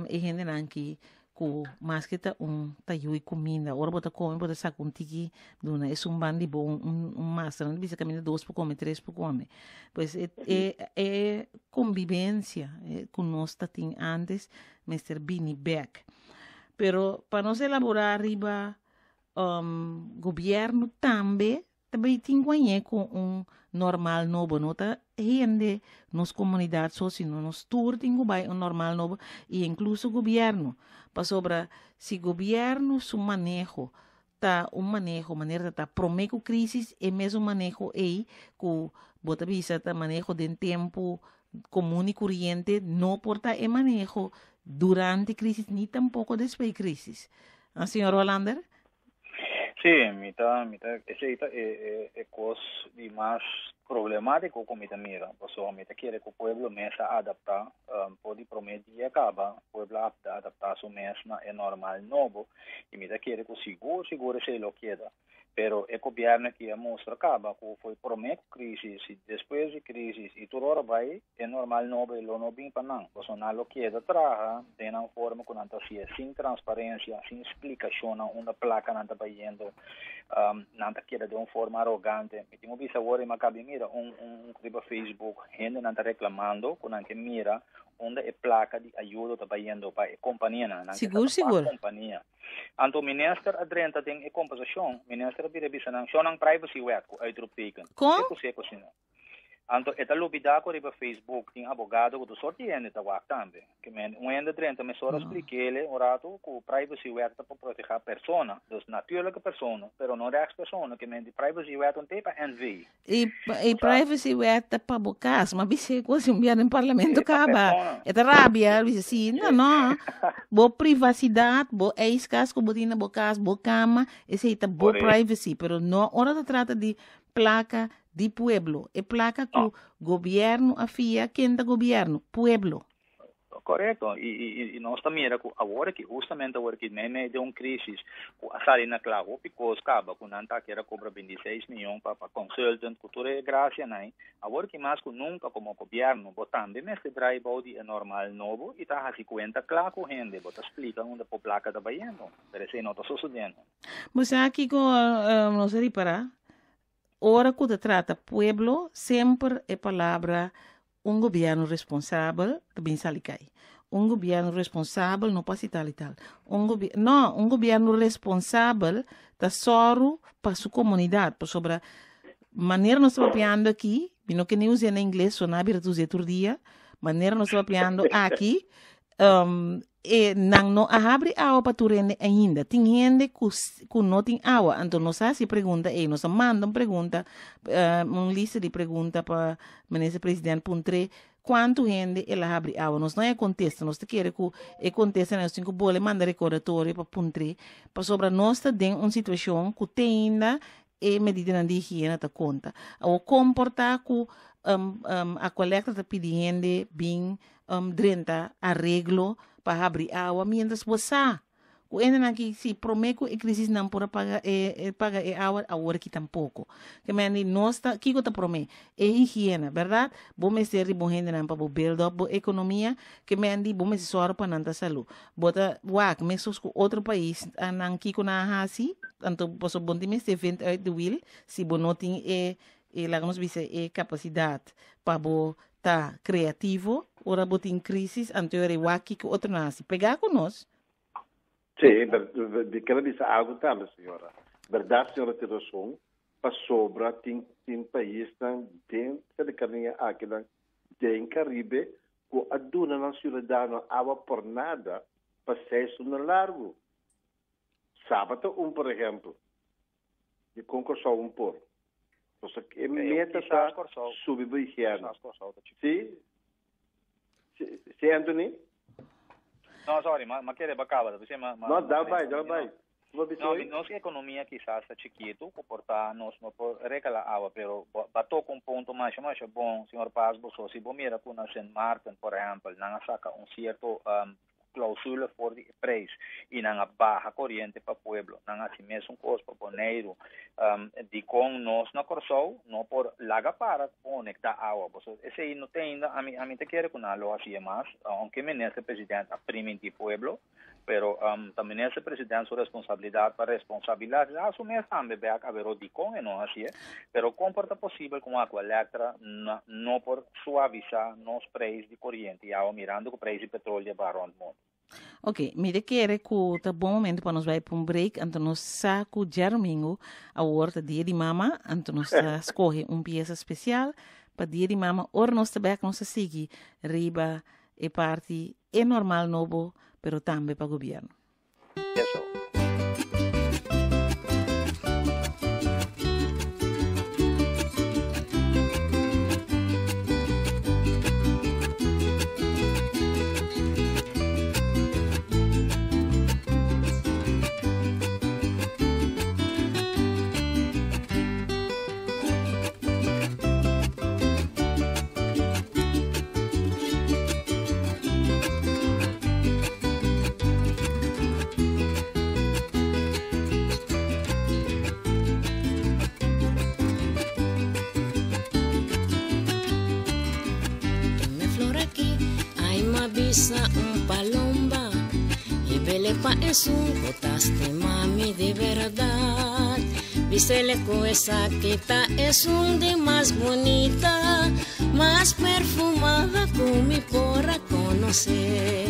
e hendenan ki Ku maske ta un ta yui kuminda, ora bo ta kome bo ta saka un tiki duna esun ban di bo un un masa. Nan ta bisa kaminda dos por kome, tres por kome. Pues e e e kombibensia ku nos ta tin antes mester bini bèk. Pero pa nos elaborá riba gobièrnu tambe Ta bay tin guañé cu un normal nobo. No ta hende nos comunidad so, sino nos tur tin cu bay un normal nobo y incluso gobierno. Pasobra si gobierno su maneho ta. ta un maneho manera ta promé ku krísis e mesun maneho ei ku bo ta bisa ta maneho den tempu komun i kuriente no por ta e maneho durante krísis ni tampoko despues di krísis. Ah, señor Hollander? Sí, mi ta, mi ta, esei ta e, e, e kos di mas problemátiko ku mi ta mira. Pasobra mi ta kere ku pueblo mes a adaptá, um, por di promé dia kaba, pueblo a adaptá su mes na e normal nobo, i mi ta kere ku sigur, sigur esei lo keda. Pero e gobièrnu aki a mustra kaba ku foi promé ku krísis i despues di krísis i tur ora bai e normal nobo e lo no bin pa nan. Pasobra nan lo keda traha den nan forma ku nan ta hasié, sin transparensia, sin splikashonnan unda plakanan ta bayendo. Nan ta keda den un forma arogante. Mi tin ku bisa awor i mi a kabi mira un un riba Facebook hendenan ta reklamando ku nan ke mira unda e plaka di ayudo ta bayendo pa e kompanianan. Nan ke sa Sigur, ta pa sigur. kompania. Anto minister a drenta den e kombersashon, minister a bira bisa nan, show nan privacy wet ku uitroepteken. Kon? Seku seku asina. Anto e ta lubidá ku riba Facebook tin abogado ku tur sort di hende ta wak tambe. Ke men un hende drenta mesora No. splik'ele un ratu ku privacy wet ta pa protehá persona, dus natuurlijke personen, pero no rechtspersonen. Ke men di privacy wet un te pa NV. E, e privacy wet ta pa bo cas. Ma bisé ku si un bia den parlamento E pa kaba. persona. E ta rabia, bisa si, no, no. Bo privacidad, bo ijskas ku bo tin na bo cas, bo kama, esei ta bo Correcto. privacy. Pero no ora ta trata di placa di pueblo. E placa ku No. gobierno a fia, ken ta gobierno? Pueblo. Korekto, i i i nos ta mira ku awor aki, hustamente awor aki, meimei den un krísis ku a sali na kla hopi kos kaba ku nan ta kier a kobra 26 miyon pa pa consultant ku tur e grasianan ei, awor aki mas ku nunka komo gobièrnu bo tambe mester drai bou di e normal nobo i ta hasi kuenta kla ku hende, bo ta splika unda bo plaka ta bayendo, pero esei no ta sosodiendo. Bo sa kiko nos a ripará? Ora ku ta trata pueblo semper e palabra Un gobierno responsabel ta bin sali kai. Un gobierno responsabel no por hasi tal i tal. Un gobi no, un gobierno responsabel ta sòru pa su komunidat, pasobra manera nos ta papiando aki, mi no ke ni us'é na ingles, so nan a bira ta us'é tur dia, manera nos ta papiando aki, E nan no a habri awa pa tur hende ainda. Tin hende ku ku no tin awa. Anto nos a hasi pregunta ei. Nos a manda un pregunta, un lista di pregunta pa Minister President puntr'é kuantu hende el a habri awa. Nos no haña kontesta. Nos ta kere ku e kontesta nos tin ku bole manda rekordatorio pa puntr'é. Pasobra nos ta den un situashon ku te ainda e medidanan di higiena ta konta. Awor kon por ta ku Aqualectra ta pidi hende bin drenta areglo pa habri awa mientras bo sa ku hendenan ki si prome ku e krisis nan por a paga e paga e awa awor aki tampoko. Ke mende nos ta kiko ta prome? E higiena, bèrdat? Bo mester di bo hendenan pa bo build up bo ekonomia, ke mende bo mester sòru pa nan ta salú. Bo ta wak meskos ku otro pais nan kiko nan a hasi, anto pasobra bo no tin mester vind uit de wiel si bo no tin e e laga nos bisa e kapasidat pa bo ta kreativo ora bo tin krisis, anto e wak kiko otro nan hasi. Pegá ku nos. Sí, mi ker a bisa algu tambe, señora. Bèrdat, señora tin rason, pasobra tin tin paisnan den serkania akinan den Karibe ku a duna nan siudadano awa por nada pa seis luna largu. Saba ta un por ehèmpel. Dikon Kòrsou un por? Pasobra e meta ta subi bo higiena. Sí? Sí, Anthony? No, sorry, ma kere ba kaba. No, dal bai, dal bai. No, nos economia kisas ta chikitu, ku por ta nos no por regala awa, pero ba toka un punto masha masha bon, señor Paz, boso si bo mira ku na Sint Maarten, por ehempel, nan a saka un sierto clausula for di e prijs i nan a baha koriente pa pueblo. Nan a hasi mesun kos pa Boneiru. Dikon nos na Kòrsou no por laga para konektá awa? Pasobra esei no ta ainda, ami ami ta kere ku nan lo hasié mas, ounke minister president a primintí pueblo, pero ta minister president su responsabilidat pa responsabilisá su mes tambe bèk averó dikon e no hasié. Pero kon por ta posibel ku un Aqualectra no por suavisá nos prijs di koriente i awa mirando ku prijs di petrolio a baha rònt mundu? Ok, mi ta kere ku ta bon momento pa nos bai pa un break, anto nos sa ku djarumingu awor ta dia di mama, anto nos ta skohe un piesa spesial pa dia di mama. Ora nos ta bek nos ta sigui riba e parti e normal nobo, pero tambe pa gobierno. Eso. bisa un palomba y vele pa esun kotaste mami de verdad. Bisele ko esa kita es un de más bonita, más perfumada con mi porra conocer.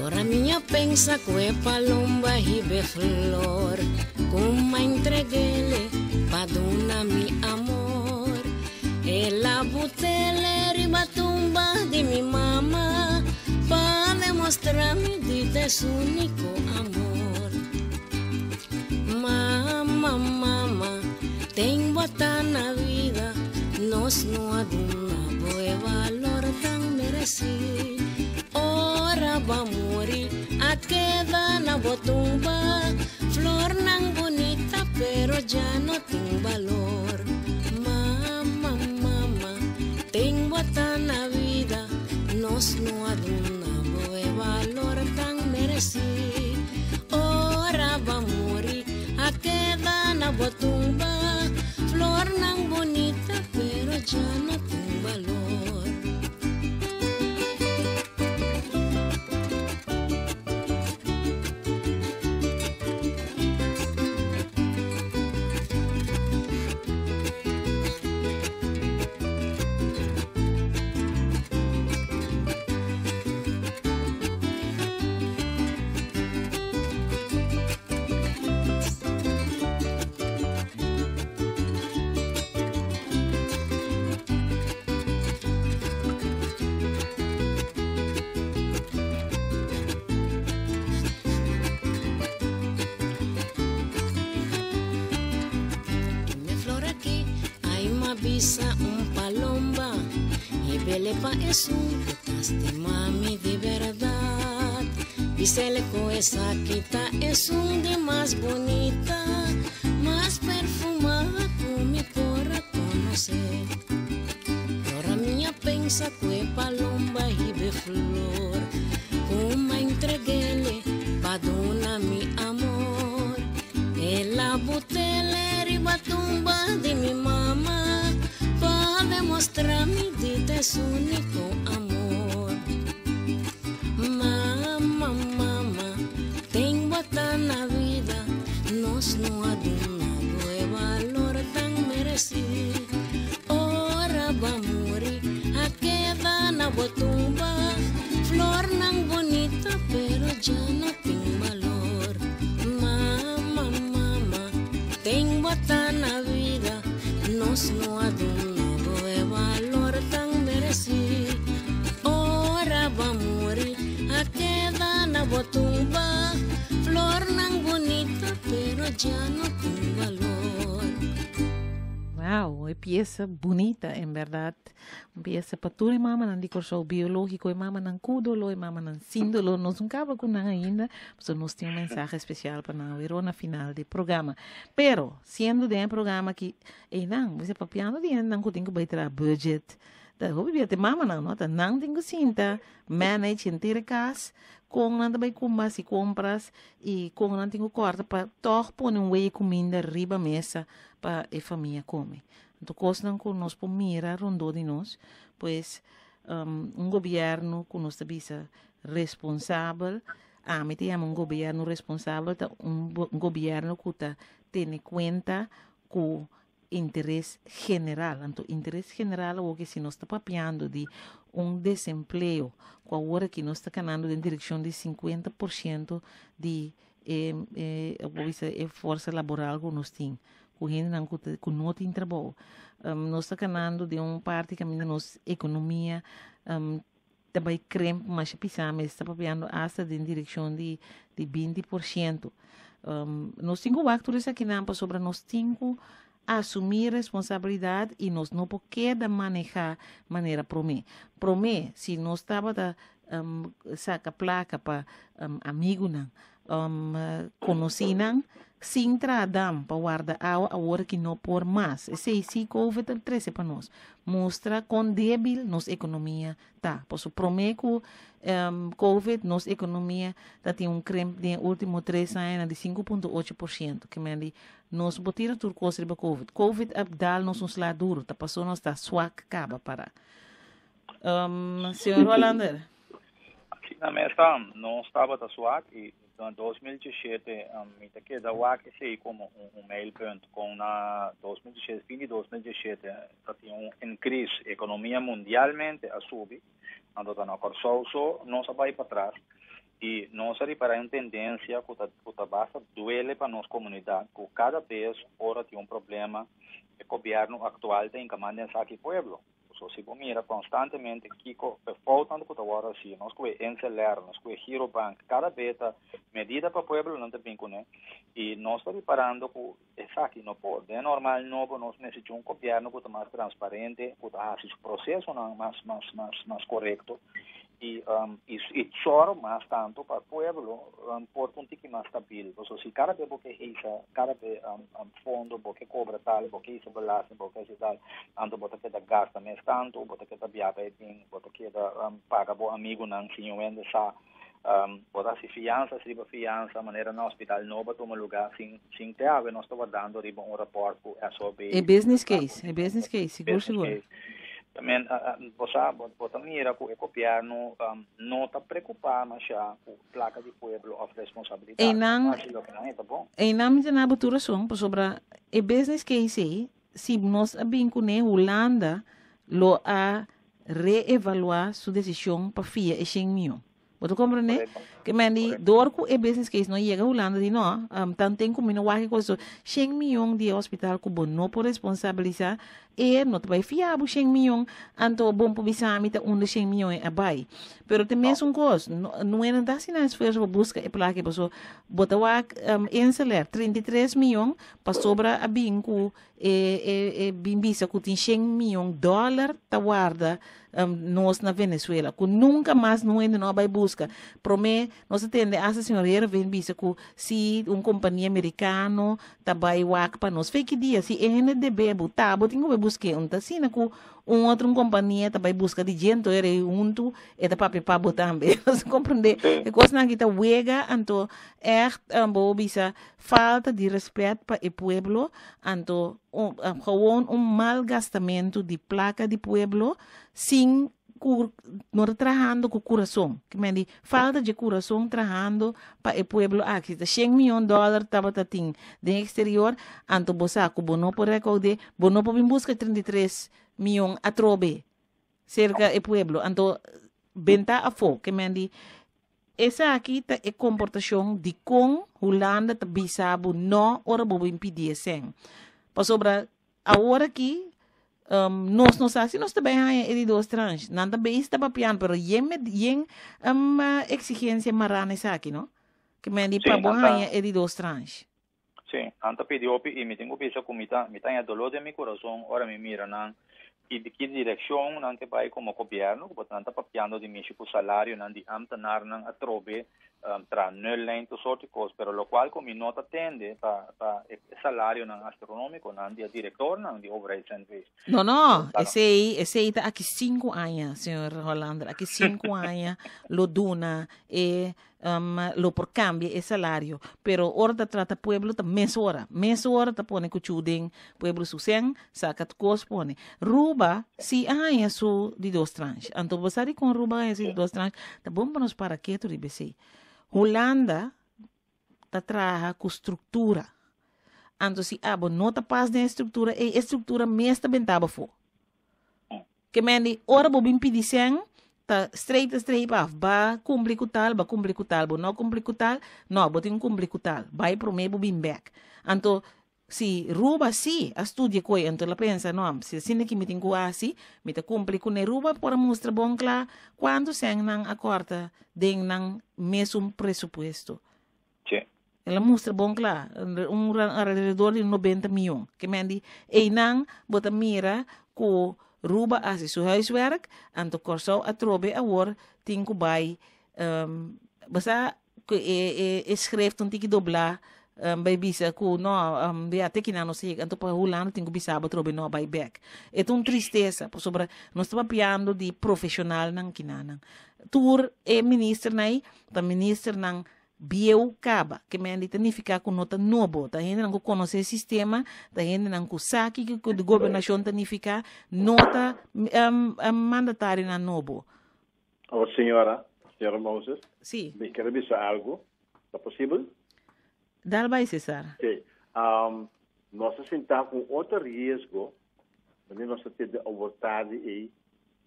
Ora minha pensa que palomba e be flor, kuma entreguele pa duna mi amor. Ela butele riba tumba de mi mamá, pa demostrarme de su único amor. Mamá, mamá, tengo hasta na vida, nos no aduna buen valor tan merecido. Ora va a morir, a queda na botumba, flor nan bonita, pero ya no tiene valor. Mamá, mamá, tengo hasta na vida, nos no aduna buen valor tan merecido. Ora va a morir, a queda na botumba, flor nan bonita, pero ya no tiene valor. Bisa un palomba y vele pa esun de mami de verdad. Dísele co esa quita es un de más bonita, más perfumada con mi porra conocer. Flora mía pensa que palomba y be flor, kuma entreguele pa duna mi amor. El butele riba tumba de mi mamá, pa demostrar mi dita es único amor. Mamá, mamá, tengo hasta na vida, nos no aduna buen valor tan merecido. Ora va a morir, a queda na botumba, flor nan bonita, pero ya no tiene valor. Mamá, mamá, tengo hasta na vida, nos no aduna buen valor tan merecido. Ora va a morir, a queda na botumba, flor nan bonita, pero ya no tiene valor. Wow, e pieza bonita, en verdad. Un pieza pa tur e mamanan di Kòrsou biológiko, e mamanan ku doló, e mamanan sin doló. Nos no kaba ku nan ainda, so nos tin un mensahe spesial pa nan awor na final di programa. Pero, siendo den programa aki, ei nan, bo papiando di nan ku tin ku bai traha budget. Da hopi bia te mamanan, no? Ta nan tin ku sinta, manage henter kas, kon nan ta bai kumpra hasi kompras i kon nan tin ku kòrta pa tòg pone un wei kuminda riba mesa pa e famia kome. Anto kosnan ku nos por mira rondó di nos, pues un gobièrnu ku nos ta bisa responsabel, ami ta yama un gobièrnu responsabel ta un gobièrnu ku ta tene kuenta ku interes general. Anto interes general awor ke si nos ta papiando di un desempleo ku awor aki nos ta kanando den direkshon di 50% di e e forsa laboral ku nos tin, ku hendenan ku no tin trabou. Nos ta kanando den un parti kaminda nos ekonomia ta bai krimp masha pisá mes, ta papiando asta den direkshon di 20%. Nos tin ku wak tur esakinan pasobra nos tin ku asumí responsabilidat i nos no por keda manehá manera promé. Promé, si nos tabata saka plaka pa amigunan, konosínan, sin traha dam pa warda awa, awor ki no por mas. Esei sí Covid a trese pa nos. Mustra kon débil nos ekonomia ta. Pasobra promé ku Covid nos ekonomia ta tin un krimp den e último 3 añanan di 5.8%. Ke men di nos bo tira tur kos riba Covid. Covid a dal nos un sla duru, ta pasó nos ta swak kaba para. Señor Hollander. Si, na mesa nos tabata swak i na 2017 mi ta keda wak esei komo un mijlpunt kon na 2017, fin di 2017 ta tin un increase, ekonomia mundialmente a subi, anto ta na Kòrsou so nos a bai patras i nos a ripará un tendensia ku ta ku ta basta duele pa nos komunidat ku kada bes ora tin un problema e gobièrnu aktual ta hinka man den saki pueblo. So si bo mira konstantemente kiko e foutnan ku ta wòrdu hasi, nos ku e Insular, nos ku e Girobank, kada be ta medida pa pueblo nan ta bin kuné i nos ta riparando ku esaki no por. Den normal nobo nos mester dje un gobièrnu ku ta mas transparente, ku ta hasi su prosesonan mas mas mas mas korekto i i i sòru mas tantu pa pueblo por ta un tiki mas stabil. Pasobra si kada be bo ke hisa kada be fondo, bo ke kobra tal, bo ke hisa belasting, bo ke hasi tal, anto bo ta keda gasta mes tantu, bo ta keda bia bai bin, bo ta keda paga bo amigunan sin un hende sa, bo ta hasi fiansa riba fiansa, manera na hospital nobo a tuma lugá sin sin te awe nos ta wardando riba un rapòrt ku SOB. E business case, e business case, sigur sigur. Tamen bo sa, bo ta mira ku e gobièrnu no ta preokupá mashá ku plaka di pueblo òf responsabilidat. Einan, Hasi loke nan e ta bon. Einan mi ta na bo tur rason, pasobra e business case ei, si nos a bin kuné, Hulanda lo a reevaluá su desishon pa fia e shen mion. Bo ta komprendé? Ke men di, dor ku e business case no yega Hulanda di no, tanten ku mi no wak e kos so, shen mion di e hospital ku bo no por responsabilisá, e no ta bai fia bo shen mion, anto bon por bisa mi ta unda shen mion e a bai. Pero ta mesun kos, no, no e nan ta hasi nan esfuerso pa buska e plaka paso bo ta wak Insular 33 mion pasobra a bin ku e e e bin bisa ku tin shen mion dòler ta warda nos na Venezuela ku nunka mas no hende no a bai buska. Promé nos a tende asta señor Heerenveen bisa ku si un kompania merikano ta bai wak pa nos. Feki dia si e hende debe bo ta bo tin ku bai busk'é. Un ta asina ku un otro un kompania ta bai buska di dje anto e rei huntu e ta papia pa bo tambe. Nos a komprendé e kosnan aki ta wega anto ègt bo bisa Falta di respet pa e pueblo, anto gewoon un malgastamentu di placa di pueblo sin cu no ta trahando cu curason. Ke men di falta dje curason trahando pa e pueblo aki. Si ta shen miyon dollar tabata tin den exterior, anto bo sa cu bo no por recaude, bo no por bin busca 33 miyon atrobe cerca e pueblo. Anto benta afo. Ke men di Esaki ta e komportashon dikon Hulanda ta bisa bo no ora bo bin pidi e sèn. Pasobra awor aki um, nos no sa si nos ta bai haña e di dos tranche. Nan ta beis ta papiando, pero yen med, yen um, exigencia mará na esaki, no? Ke men di pa bo haña e di dos tranche. Sí, nan ta pidi hopi i mi tin ku bisa ku mi ta mi ta haña doló den mi kurason ora mi mira nan i di ki direkshon nan ke bai komo gobièrnu, ku bo nan ta papiando di mishi ku salarionan di ámtenarnan atrobe tra nullijn tur sort di kos, pero lokual ku mi no ta tende ta ta e salarionan astronómikonan di e direktornan di overheids NV. No, no, esei esei ta aki sinku aña, señor Hollander, aki sinku aña lo duna e um, lo por cambia e salario, pero ora ta trata pueblo ta mesora, mesora ta pone cuchu den pueblo su sen, saca cos pone. Ruba si a haña su di dos tranche. Anto bo sa di con Ruba haña su di dos tranche? Ta bon pa nos para ketu riba esey. Hulanda ta traha cu structura. Anto si abo no ta pas den e structura ey, e structura mes ta benta bo afo. Ke men di, ora bo bin pidi sen, ta streep ta streep af. Ba kumpli ku tal, ba kumpli ku tal. Bo no kumpli ku tal, no, bo tin ku kumpli ku tal. Bai promé bo bin bèk. Anto, si Ruba sí a studia koe, anto el a pensa, no, si asina ki mi tin ku hasi, mi ta kumpli kuné. Ruba por a mustra bon kla kuantu sen nan a kòrta den nan mesun presupuesto. Sí. El a mustra bon kla, un alrededor di 90 mion. Ke men di, einan bo ta mira ku Ruba a hasi su huiswerk, anto Kòrsou atrobe awor tin ku bai, um, bo sa ku e, e, e schrift un tiki doblá, um, bai bisa ku no, um, ya te kinan nos a yega, anto pa Hulanda tin ku bisa bo atrobe no bai bèk. E ta un tristesa, pasobra nos ta papiando di profeshonalnan kinanan. Tur e ministernan ei ta ministernan Bieu kaba, ke men di ta nifiká ku no ta nobo, ta hendenan ku konosé sistema, ta hendenan ku sa kiko ku gobernashon ta nifiká, no ta mandatarionan nobo. Oh, señora. Señora Moses, Si. Mi kier bisa algo. Ta posibel? Dal bai, Cesar. Ok. Nos a sinta cu un otro riesgo, wanneer nos a tende awor tardi ey,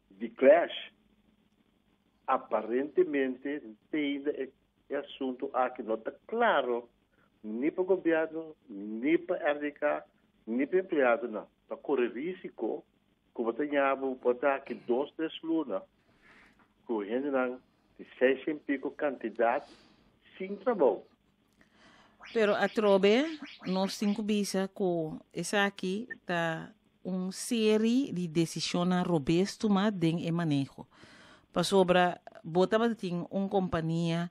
di clash. Aparentemente, tende e asunto aki no ta claro ni pa gobierno, ni pa RDK, ni pa empleadonan. Ta core risico cu bo ta ña bo por ta aki dos, tres luna cu hendenan di seis en pico cantidad sin trabou. Pero atrobe nos tin cu bisa cu esaki ta un serie di decisionnan robes tuma den e maneho. Pasobra bo tabata tin un compania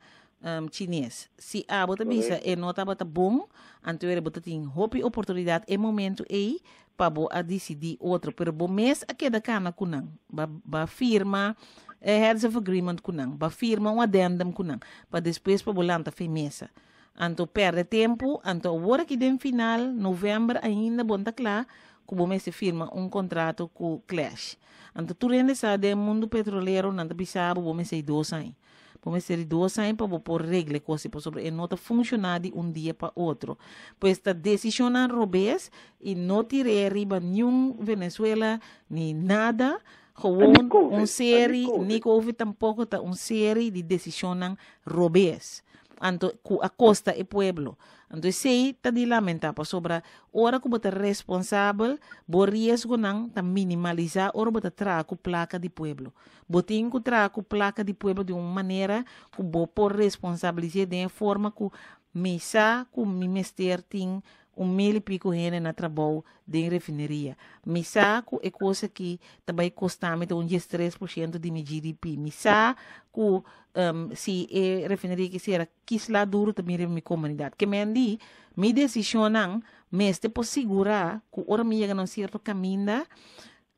Chines. Si abo ta bisa e no tabata bon, anto ere bo ta tin hopi oportunidad e momento ey pa bo a dicidi otro. Pero bo mes a keda cana cu nan. Ba, ba firma e heads of agreement cu nan. Ba firma un addendum cu nan. Pa despues pa bo lanta fe mesa. Anto perde tempo, anto awor aki den final, november ainda bo no ta cla cu bo mester firma un contrato cu Clash. Anto tur hende sa den mundo petrolero nan ta bisa bo bo mester 2 aña. Bo mester di 2 aña pa bo por regla e cos, pasobra e no ta funciona di un dia pa otro. Pues ta decisionnan robes y no tir'é riba niun Venezuela ni nada. Gewoon Ni COVID, un ni serie, COVID. ni COVID tampoco ta un serie di decisionnan robes. Anto cu a costa e pueblo. Anto esey ta di lamenta pasobra ora cu bo ta responsabel, bo riesgonan ta minimalisa ora bo ta traha cu placa di pueblo. Bo tin cu traha cu placa di pueblo di un manera cu bo por responsabilise den e forma cu mi sa cu mi mester tin un mil y pico hende na trabou den refineria. Mi sa cu e cos aki ta bay costa mi ta un 13% di mi GDP. Mi sa cu si e refineria ki cera, kisla duro ta bin riba mi comunidad. Ke men di, mi decisionnan mester por sigura cu ora mi yega na un cierto caminda,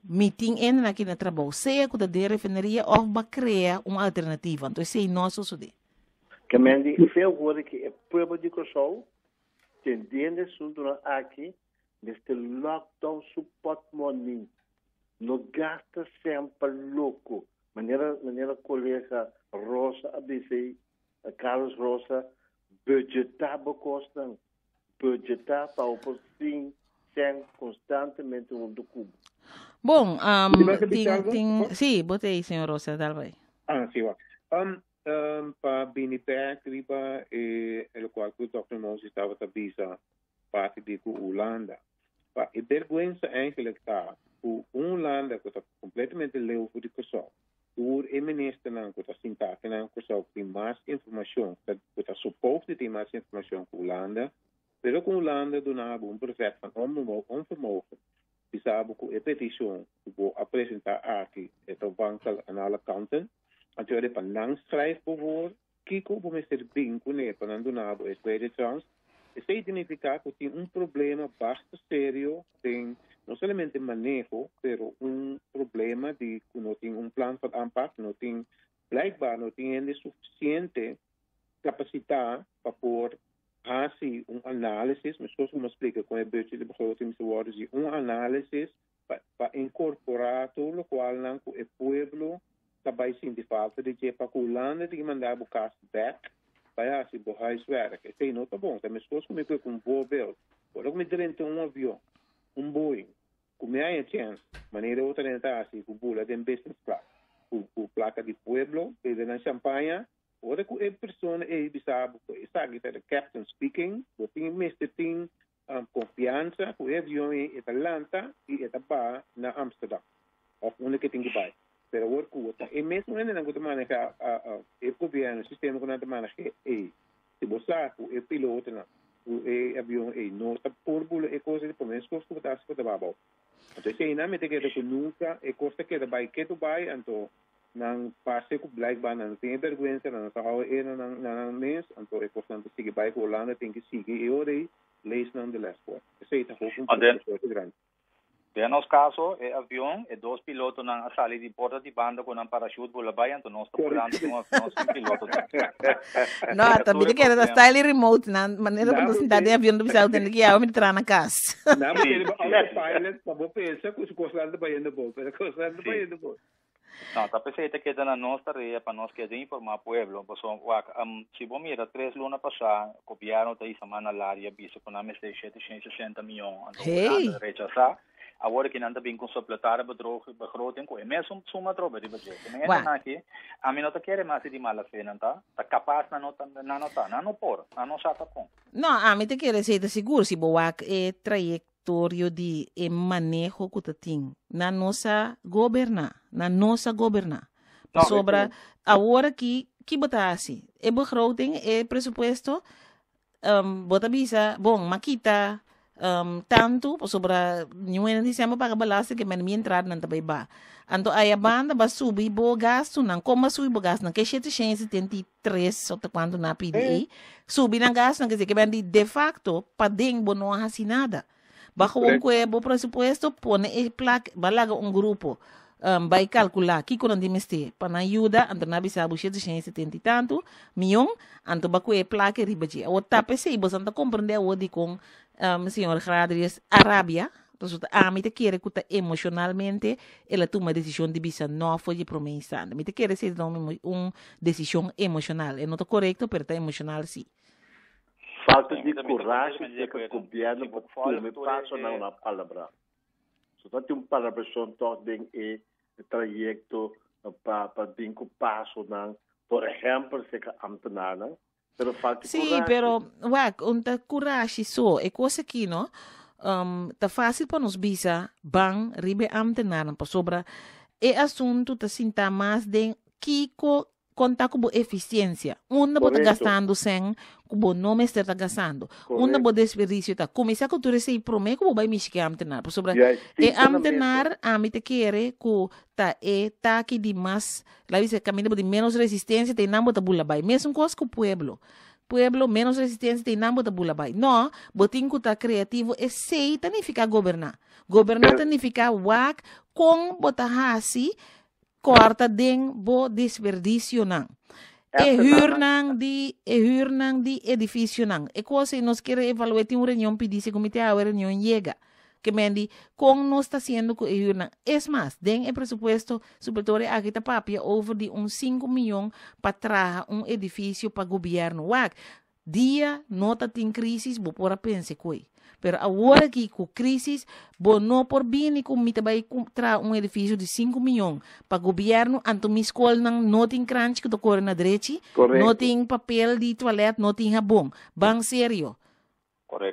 mi tin hende aki na trabou, sea cu ta den refineria of ba crea un alternativa. Entonces, esey no a sosode. Ke men di, veel hoor ki e pueblo di Kòrsou tendiendo asuntonan aki, mester lockdown su portmoney. No gasta semper loco. Manera colega Rosa a bisa ei, Carlos Rosa, budgeta bo cosnan. Budgeta pa bo por sin sen constantemente hunto cu bo. Bon, Di mas a bisa tin, algo? tin, Por? sí, bo te, señor Rosa, dal bai. Ah, sí, wa. Pa bini bek riba e locual cu Dòkter Moses tabata bisa parti di cu Hulanda. Pa e berguensa eigenlijk ta cu un Hulanda cu ta completamente leu for di Kòrsou, tur e ministernan cu ta sinta aki na Kòrsou cu tin mas informacion, cu ta supposed di tin mas informacion cu Hulanda, pero cu Hulanda duna bo un brevet van onvermogen, bisa bo cu e peticion cu bo a presenta aki e ta wankel aan alle kanten. Anto e pa nan schrijf bo voor kiko bo mester bin cune pa nan duna bo e tweede chance. Esey significa cu tin un problema basta serio den no solamente maneho, pero un problema di cu no tin un plan van aanpak, no tin, blijkbaar no tin hende suficiente capacita pa por haci un análisis, mescos como explica con e budget de begroting se worden zie, un análisis pa incorpora tur locual nan cu e pueblo ta bay sinti falta di dje pa cu Hulanda tin manda bo cas back bay haci bo huiswerk. Esey no ta bon. Ta mescos cu mi cu un voorbeeld. Ora cu mi drenta un avion, un Boeing, cu mi haya chance, manera otro hende ta haci, cu bula den business class, cu placa di pueblo, bebe nan champaña, ora cu e persona ey bisa bo cu esaki ta the captain speaking, bo tin mester tin confianza cu e avion ey e ta lanta y e ta baha na Amsterdam of unda cu e tin cu bay. Pero awor cu ta e mesmo hendenan cu ta maneha e gobierno, e sistema cu nan ta maneha ey, si bo sa cu e pilotonan cu e avion ey no ta por bula e cos ey, por mes cos cu bo ta haci bo ta baha abao. Anto eseynan mi ta kere cu nunca e cos ta keda bay keto bay, anto nan parce cu blijkbaar nan no tin e berguensa, nan no ta hou e na nan, na nan mes, anto e cosnan ta sigui bay cu Hulanda tin cu sigui e ora ey lees nan de les voor. Esey ta hopi un preocupacion grandi. Den nos caso, e avion, e dos pilotonan a sali di porta di banda cu nan parachute bula bay, anto nos ta volando den un avion sin piloto. No, ta bida que era style remote, nan manera cu nos sinta den avion, bisa tende que ya mi tra na cas. Nan bo tene autopilot pa bo pensa cu su cosnan ta bayendo bon, pero cosnan ta bayendo bon. No, ta p'esei ta keda na nos tarea pa nos keda informá pueblo. Pasobra, wak, si bo mira tres luna pasá, gobièrnu ta hisa man na laria a bisa ku nan mester 760 mion, anto Hulanda rechasá. Awor aki nan ta bin ku un supletare begroting ku e mesun suma atrobe riba dje. Ku mi hende nan aki, ami no ta kere mas di mala fe nan ta, ta kapas nan no ta, nan no ta, nan no por, nan no sa ta kon. No, ami ta kere esei ta sigur si bo wak e trayektorio di e maneho ku ta tin. Nan no sa goberná, nan no sa goberná. Pasobra awor aki, ki bo ta hasi? E begroting, e presupuesto, bo ta bisa, bon, m'a kita tantu pasobra niun hende di semper paga belasting ke men mi entradanan ta bai ba. Anto aya banda ba subi bo gastunan. Kon ba subi bo gastunan? Ke 773 o ta kuantu nan a pidi ei. Subi nan gastunan ke ke men di de facto paden bo no a hasi nada. Ba gewoon kue bo presupuesto pone e plak ba laga un grupo bai kalkulá kiko nan tin mester pa nan yuda anto nan a bisa bo 770 i tantu mion anto ba kue e plaka riba dje. Awor ta p'esei boso ta komprendé awor dikon señor Gradries a rabia pasobra ami ta kere ku ta emoshonalmente el a tuma e desishon di bisa nò for dje promé instante. Mi ta kere esei ta un desishon emoshonal. E no ta korekto pero ta emoshonal si. Falta di kurashi seka gobièrnu pa tuma e pasonan na palabrá. So ta tin un palabrashon tòg den e trayekto pa pa bin ku pasonan, por ehèmpel seka ámtenarnan, pero falta Sí, kurashi. pero wak, un ta kurashi so. E kos aki no, ta fásil pa nos bisa ban riba e ámtenarnan pasobra e asuntu ta sintá mas den kiko Kon ta ku bo efisiensia? Unda bo ta gastando sèn ku bo no mester ta gastando? Unda bo desperdisio ta? Kuminsá ku tur esei promé ku bo bai mishi ku e ámtenar. Pasobra e ámtenar ami ta kere ku ta e taki di mas, laga bisa kaminda bo tin ménos resistensia ta einan bo ta bula bai. Mesun kos ku pueblo. Pueblo ménos resistensia ta einan bo ta bula bai. No, bo tin ku ta kreativo. Esei ta nifiká goberná. Goberná ta nifiká wak kon bo ta hasi Kòrta den bo desperdisionan. E hürnan di e hürnan di edifisionan. E kos ei nos kier evalu'é tin un reunion pidí segun mi te awe reunion yega. Ke men di kon nos ta hasiendo ku e hürnan. Es mas, den e presupuesto supletorio aki ta papia over di un sinku miyon pa traha un edifisio pa gobièrnu. Wak, Dia no ta tin crisis bo por a pense koe. Pero awor aki cu crisis bo no por bini cu mi ta bay traha un edificio di sinku miyon pa gobierno anto mi scolnan no tin kranchi cu ta core na drechi, no tin papel di toilet, no tin habon. Ban serio.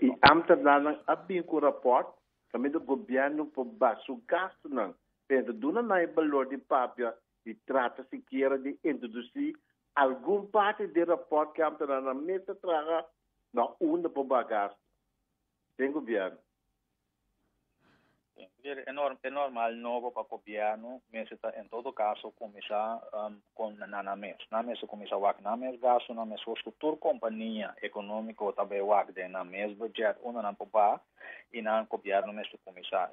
Y ambtenaarnan a bin cu rapport caminda gobierno por baha su gastonan pero duna nan e balor di papia y trata sikiera di introduci Algun parti di e rapòrt ku e ámtenarnan mester traha na unda por baha gastu den gobièrnu. E normal nobo pa gobièrnu mester ta en todo kaso kuminsá kon na nan mes. Nan mester kuminsá wak nan mes gastunan meskos ku tur kompania ekonómiko ta bai wak den nan mes budget unda nan por baha. i nan gobièrnu mester kuminsá.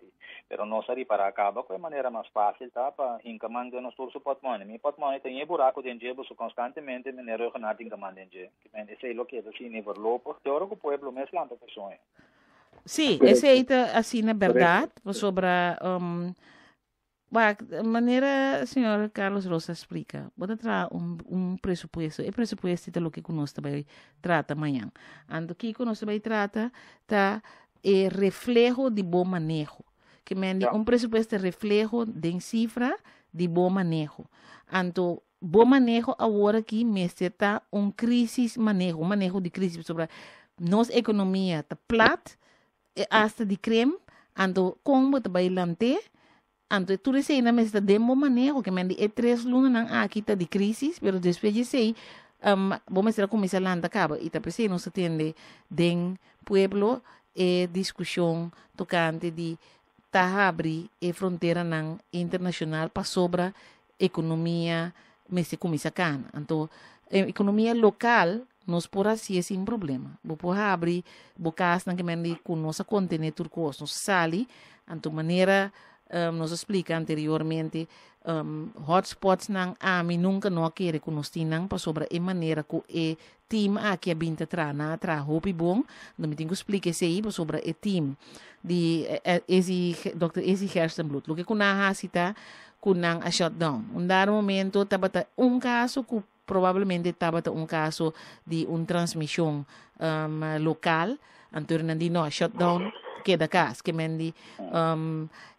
Pero nos a ripará kaba ku e manera mas fásil ta pa hinka man den nos tur su pòtmòni. Mi pòtmòni ta ñe buraku den dje, boso konstantemente meneer Ruggenaath hinka man den dje. Kimen esei lo keda asina i voorlopig te ora ku pueblo mes lanta ta soña. Sí, esei ta asina bèrdat, pasobra Wak, manera señor Carlos Rosa a splica, bo ta traha un, un presupuesto. E presupuesto ta loke ku nos ta bai trata mañan. Anto kiko nos ta bai trata ta e refleho di bo maneho. Ke men di un presupuesto ta refleho den sifra di bo maneho. Anto bo maneho awor aki mester ta un crisis maneho, un maneho di crisis pasobra nos ekonomia ta plat, e asta di krem, anto kon bo ta bai lant'é, anto e tur eseinan mester ta den bo maneho, ke men di e tres lunanan aki ta di krisis, pero despues di esei bo mester a kuminsá lanta kaba, i ta p'esei nos ta tende den pueblo e diskushon tokante di ta habri e fronteranan internashonal pasobra ekonomia mester kuminsá kana. Anto e ekonomia lokal nos por hasié sin problema. Bo por habri bo kasnan ke men di ku nos a kontené tur kos. Nos sali, anto manera nos a splika anteriormente, hotspotsnan ami nunka no a kere ku nos tin nan pasobra e manera ku e team aki a bin ta traha, nan a traha hopi bon. Anto mi tin ku splika esei pasobra e team di Ezi, Dòkter Ezi Gerstenbluth, loke ku nan a hasi ta. ku nan a shut down. Un dado momento tabata un kaso ku probablemente tabata un kaso di un transmishon lokal, anto nan di no, shut down, keda kas, ke men di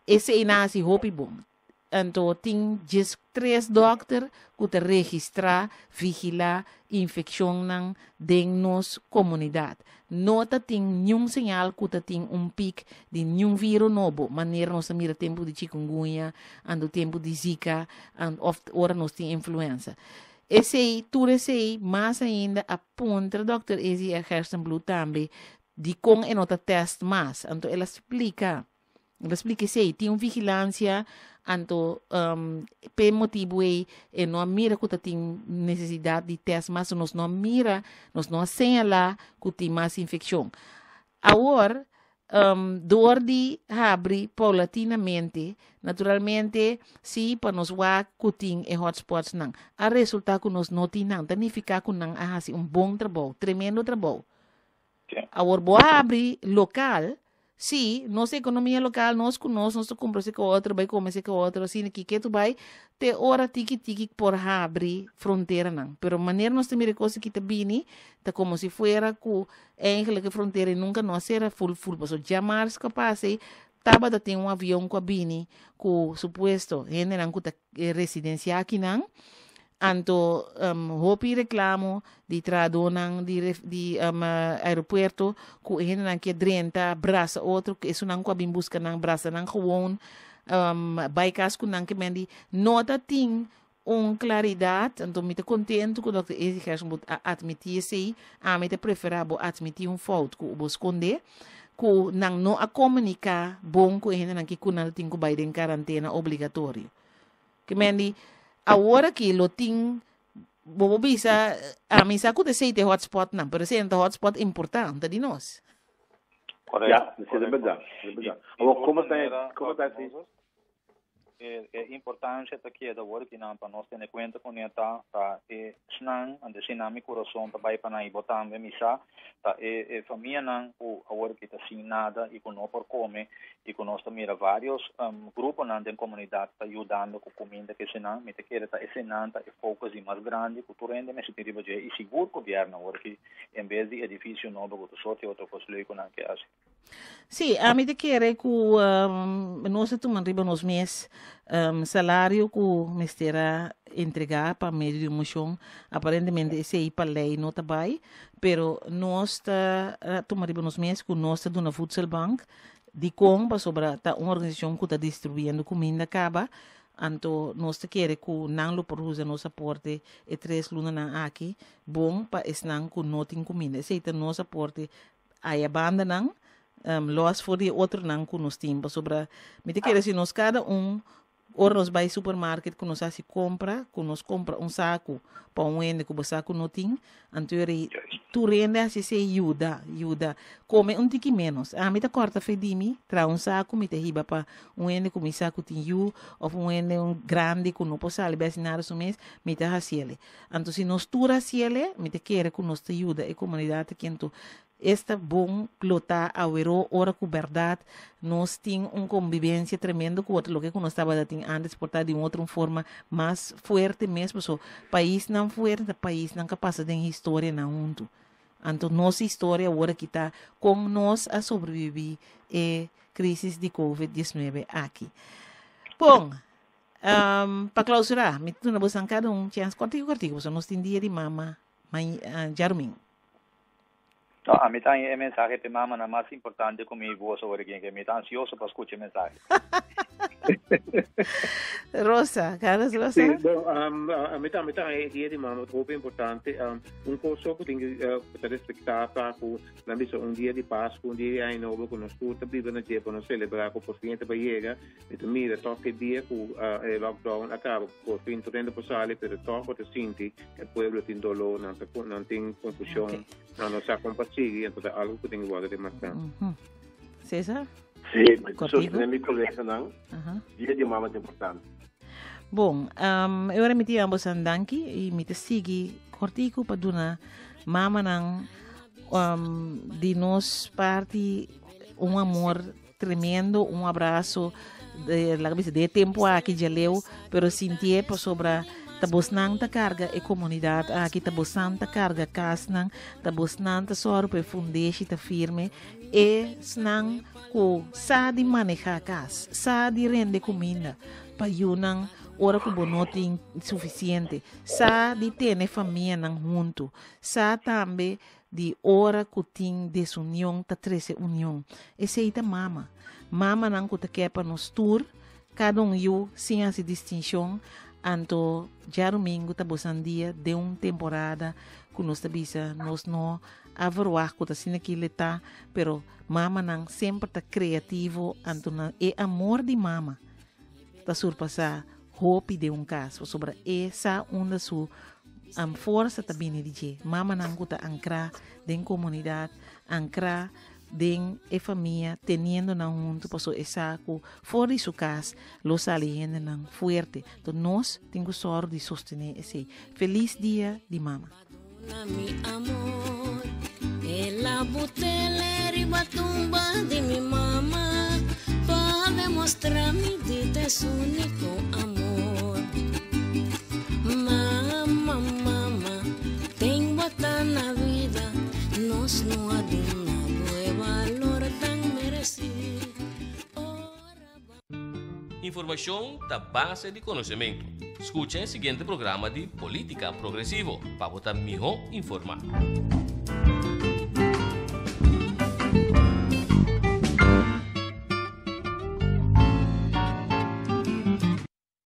esei nan hasi hopi bon. Anto tin 13 dòkter ku ta registrá, vigilá infekshonnan den nos komunidat. No ta tin niun señal ku ta tin un pik di niun viro nobo, manera nos a mira tempu di chikungunya, anto tempu di Zika, òf ora nos tin influenza. Esei, tur esei, mas ainda a puntra dòkter Izzy Gerstenbluth tambe dikon e no ta tèst mas. Anto el a splika. El a splika esei, tin un vigilansia, anto p'e motibu ei e no a mira ku ta tin nesesidat di tèst mas, nos no a mira, nos no a señalá ku tin mas infekshon. Awor, dor di habri paulatinamente, naturalmente, si pa nos wak ku tin e hotspotsnan. A resultá ku nos no tin nan, ta nifiká ku nan a hasi un bon trabou, tremendo trabou. Awor bo a habri lokal, sí, nos ekonomia lokal, nos ku nos, nos ta kumpra esei ku otro, bai kome esei ku otro, asina ki ke tu bai, te ora tiki tiki por habri fronteranan. Pero manera nos ta mira e kos aki ta bini, ta komo si fuera ku eigenlijk e frontera nunka no a sera ful ful, pasobra djamars ku a pasa ei, tabata tin un avion ku a bini ku supuesto hendenan ku ta residensiá akinan, Anto hopi reclamo di trahadornan di di aeropuerto cu e hendenan kier drenta brasa otro cu esunnan cu a bin busca nan brasa nan gewoon bay cas cu nan ke men di no ta tin un claridad anto mi ta contento cu Dòkter Ezi Gerstenbluth a admiti esey ami ta prefera bo admiti un fout cu bo sconde cu nan no a comunica bon cu e hendenan ki cu nan ta tin cu bay den carantena obligatorio. Ke men di, awor aki lo tin, bo por bisa, ami sa ku ta esei ta e hotspotnan, pero esei no ta hotspot importante di nos. Correcto. Ja, esei ta berdad, esei ta berdad. Awor, komo ta, komo ta esei? E importancia ta keda awor ki nan pa nos tene cuenta cu ne ta, ta e snan, ante si nan mi curason ta bay pa nan y bo tambe mi sa, ta e e famianan cu awor ki ta sin nada y cu no por come y cu nos ta mira varios gruponan den comunidad ta yudando cu cuminda cu esenan, mi ta kere ta esenan ta e focus di mas grandi cu tur hende mester tin riba dje y sigur gobierno awor ki en bes di edificio nobo cu tur sorti otro cos leuk cu nan ke haci. Sí, ami ta kere ku nos a tuma riba nos mes salario ku mester a entregá pa medio di un moshon. Aparentemente esei pa lei no ta bai, pero nos ta tuma riba nos mes ku nos ta duna Voedselbank. Dikon? Pasobra ta un organisashon ku ta distribuyendo kuminda kaba, anto nos ta kere ku nan lo por usa nos aporte e tres lunanan aki bon pa esnan ku no tin kuminda. Esei ta nos aporte Aya bandanan, los for di e otronan ku nos tin, pasobra mi ta kere si nos kada un ora nos bai supermarket ku nos hasi kompra, ku nos kompra un saku pa un hende ku bo sa ku no tin, anto e rei tur hende hasi esei yuda, yuda. Kome un tiki ménos. Ami ta kòrta fe di mi, traha un saku mi ta hiba pa un hende ku mi sa ku tin yu òf un hende un grandi ku no por sali bai hasi nada su mes, mi ta hasi ele. Anto si nos tur hasi ele, mi ta kere ku nos ta yuda e komunidat aki. Anto esta bon lo ta aweró ora ku bèrdat nos tin un kombibensia tremendo ku otro, loke ku nos tabata tin ántes por ta di un otro un forma mas fuerte mes, paso paisnan fuerte ta paisnan ku a pasa den historianan huntu. Anto nos historia awor aki ta kon nos a sobreviví e krisis di covid 19 aki. Bon, Um, pa clausura, mi ta duna bosan cada un chance cortico cortico, pasobra nos tin dia di mama djarumingo. No, ami ta haña e mensahe p'e mamanan mas importante ku mi voz awor aki, ke mi ta ansioso pa skucha e mensahe. Rosa, Carlos Rosa? Sí, bon, um, ami tambe ta haña e dia di mama hopi importante. Um, un kos so ku tin ku uh, ta respektá ta ku nan bisa un dia di Pasku, un dia di Aña Nobo ku nos tur ta biba na dje pa nos selebrá ku por fin e ta bai yega. Mi ta mira tòg e dia ku e lockdown a kaba, por fin tur hende por sali, pero tòg bo ta sinti e pueblo tin doló, nan ta nan tin konfushon, nan no sa kon pa sigui, enton ta algu ku tin ku wòrdu remarká. Cesar? Sí, mi ta sostené mi koleganan, dia di mama ta importante. Bon, e ora mi ta yama boso danki i mi ta sigui kòrtiku pa duna mamanan di nos parti un amor. Tremendo, un abrazo De, laga bisa, de tempo aki djaleu, pero sintié pasobra ta bosnan ta karga e komunidat aki, ta bosnan ta karga kasnan, ta bosnan ta sòru pa e fundeshi ta firme, esnan ku sa di manehá kas, sa di rende kuminda pa yunan ora ku bo no tin sufisiente, sa di tene famianan huntu, sa tambe di ora ku tin desunion ta trese union. Esei ta mama. Mamanan ku ta ke pa nos tur, kada un yu sin hasi distinshon, anto djarumingu ta bosan dia den un temporada ku nos ta bisa nos no a verwagt ku ta asina ki le ta, pero mamanan semper ta kreativo anto nan e amor di mama ta surpasá hopi den un kas pasobra e sa unda su forsa ta bini di dje. Mamanan ku ta ankrá den komunidat, ankrá den e famia, teniendo nan huntu paso e sa ku for di su kas lo sali hendenan fuerte. Enton nos tin ku sòru di sostené esei. Felis dia di mama. Mi amor, el a butele riba tumba di mi mama pa demostra mi di ta su único amor. Mama, mama, tengo na vida, nos no a duna bo e valor tan mereci. Informashon ta base di konosementu. Skucha e siguiente programa di Polítika Progresivo pa bo ta mihó informá.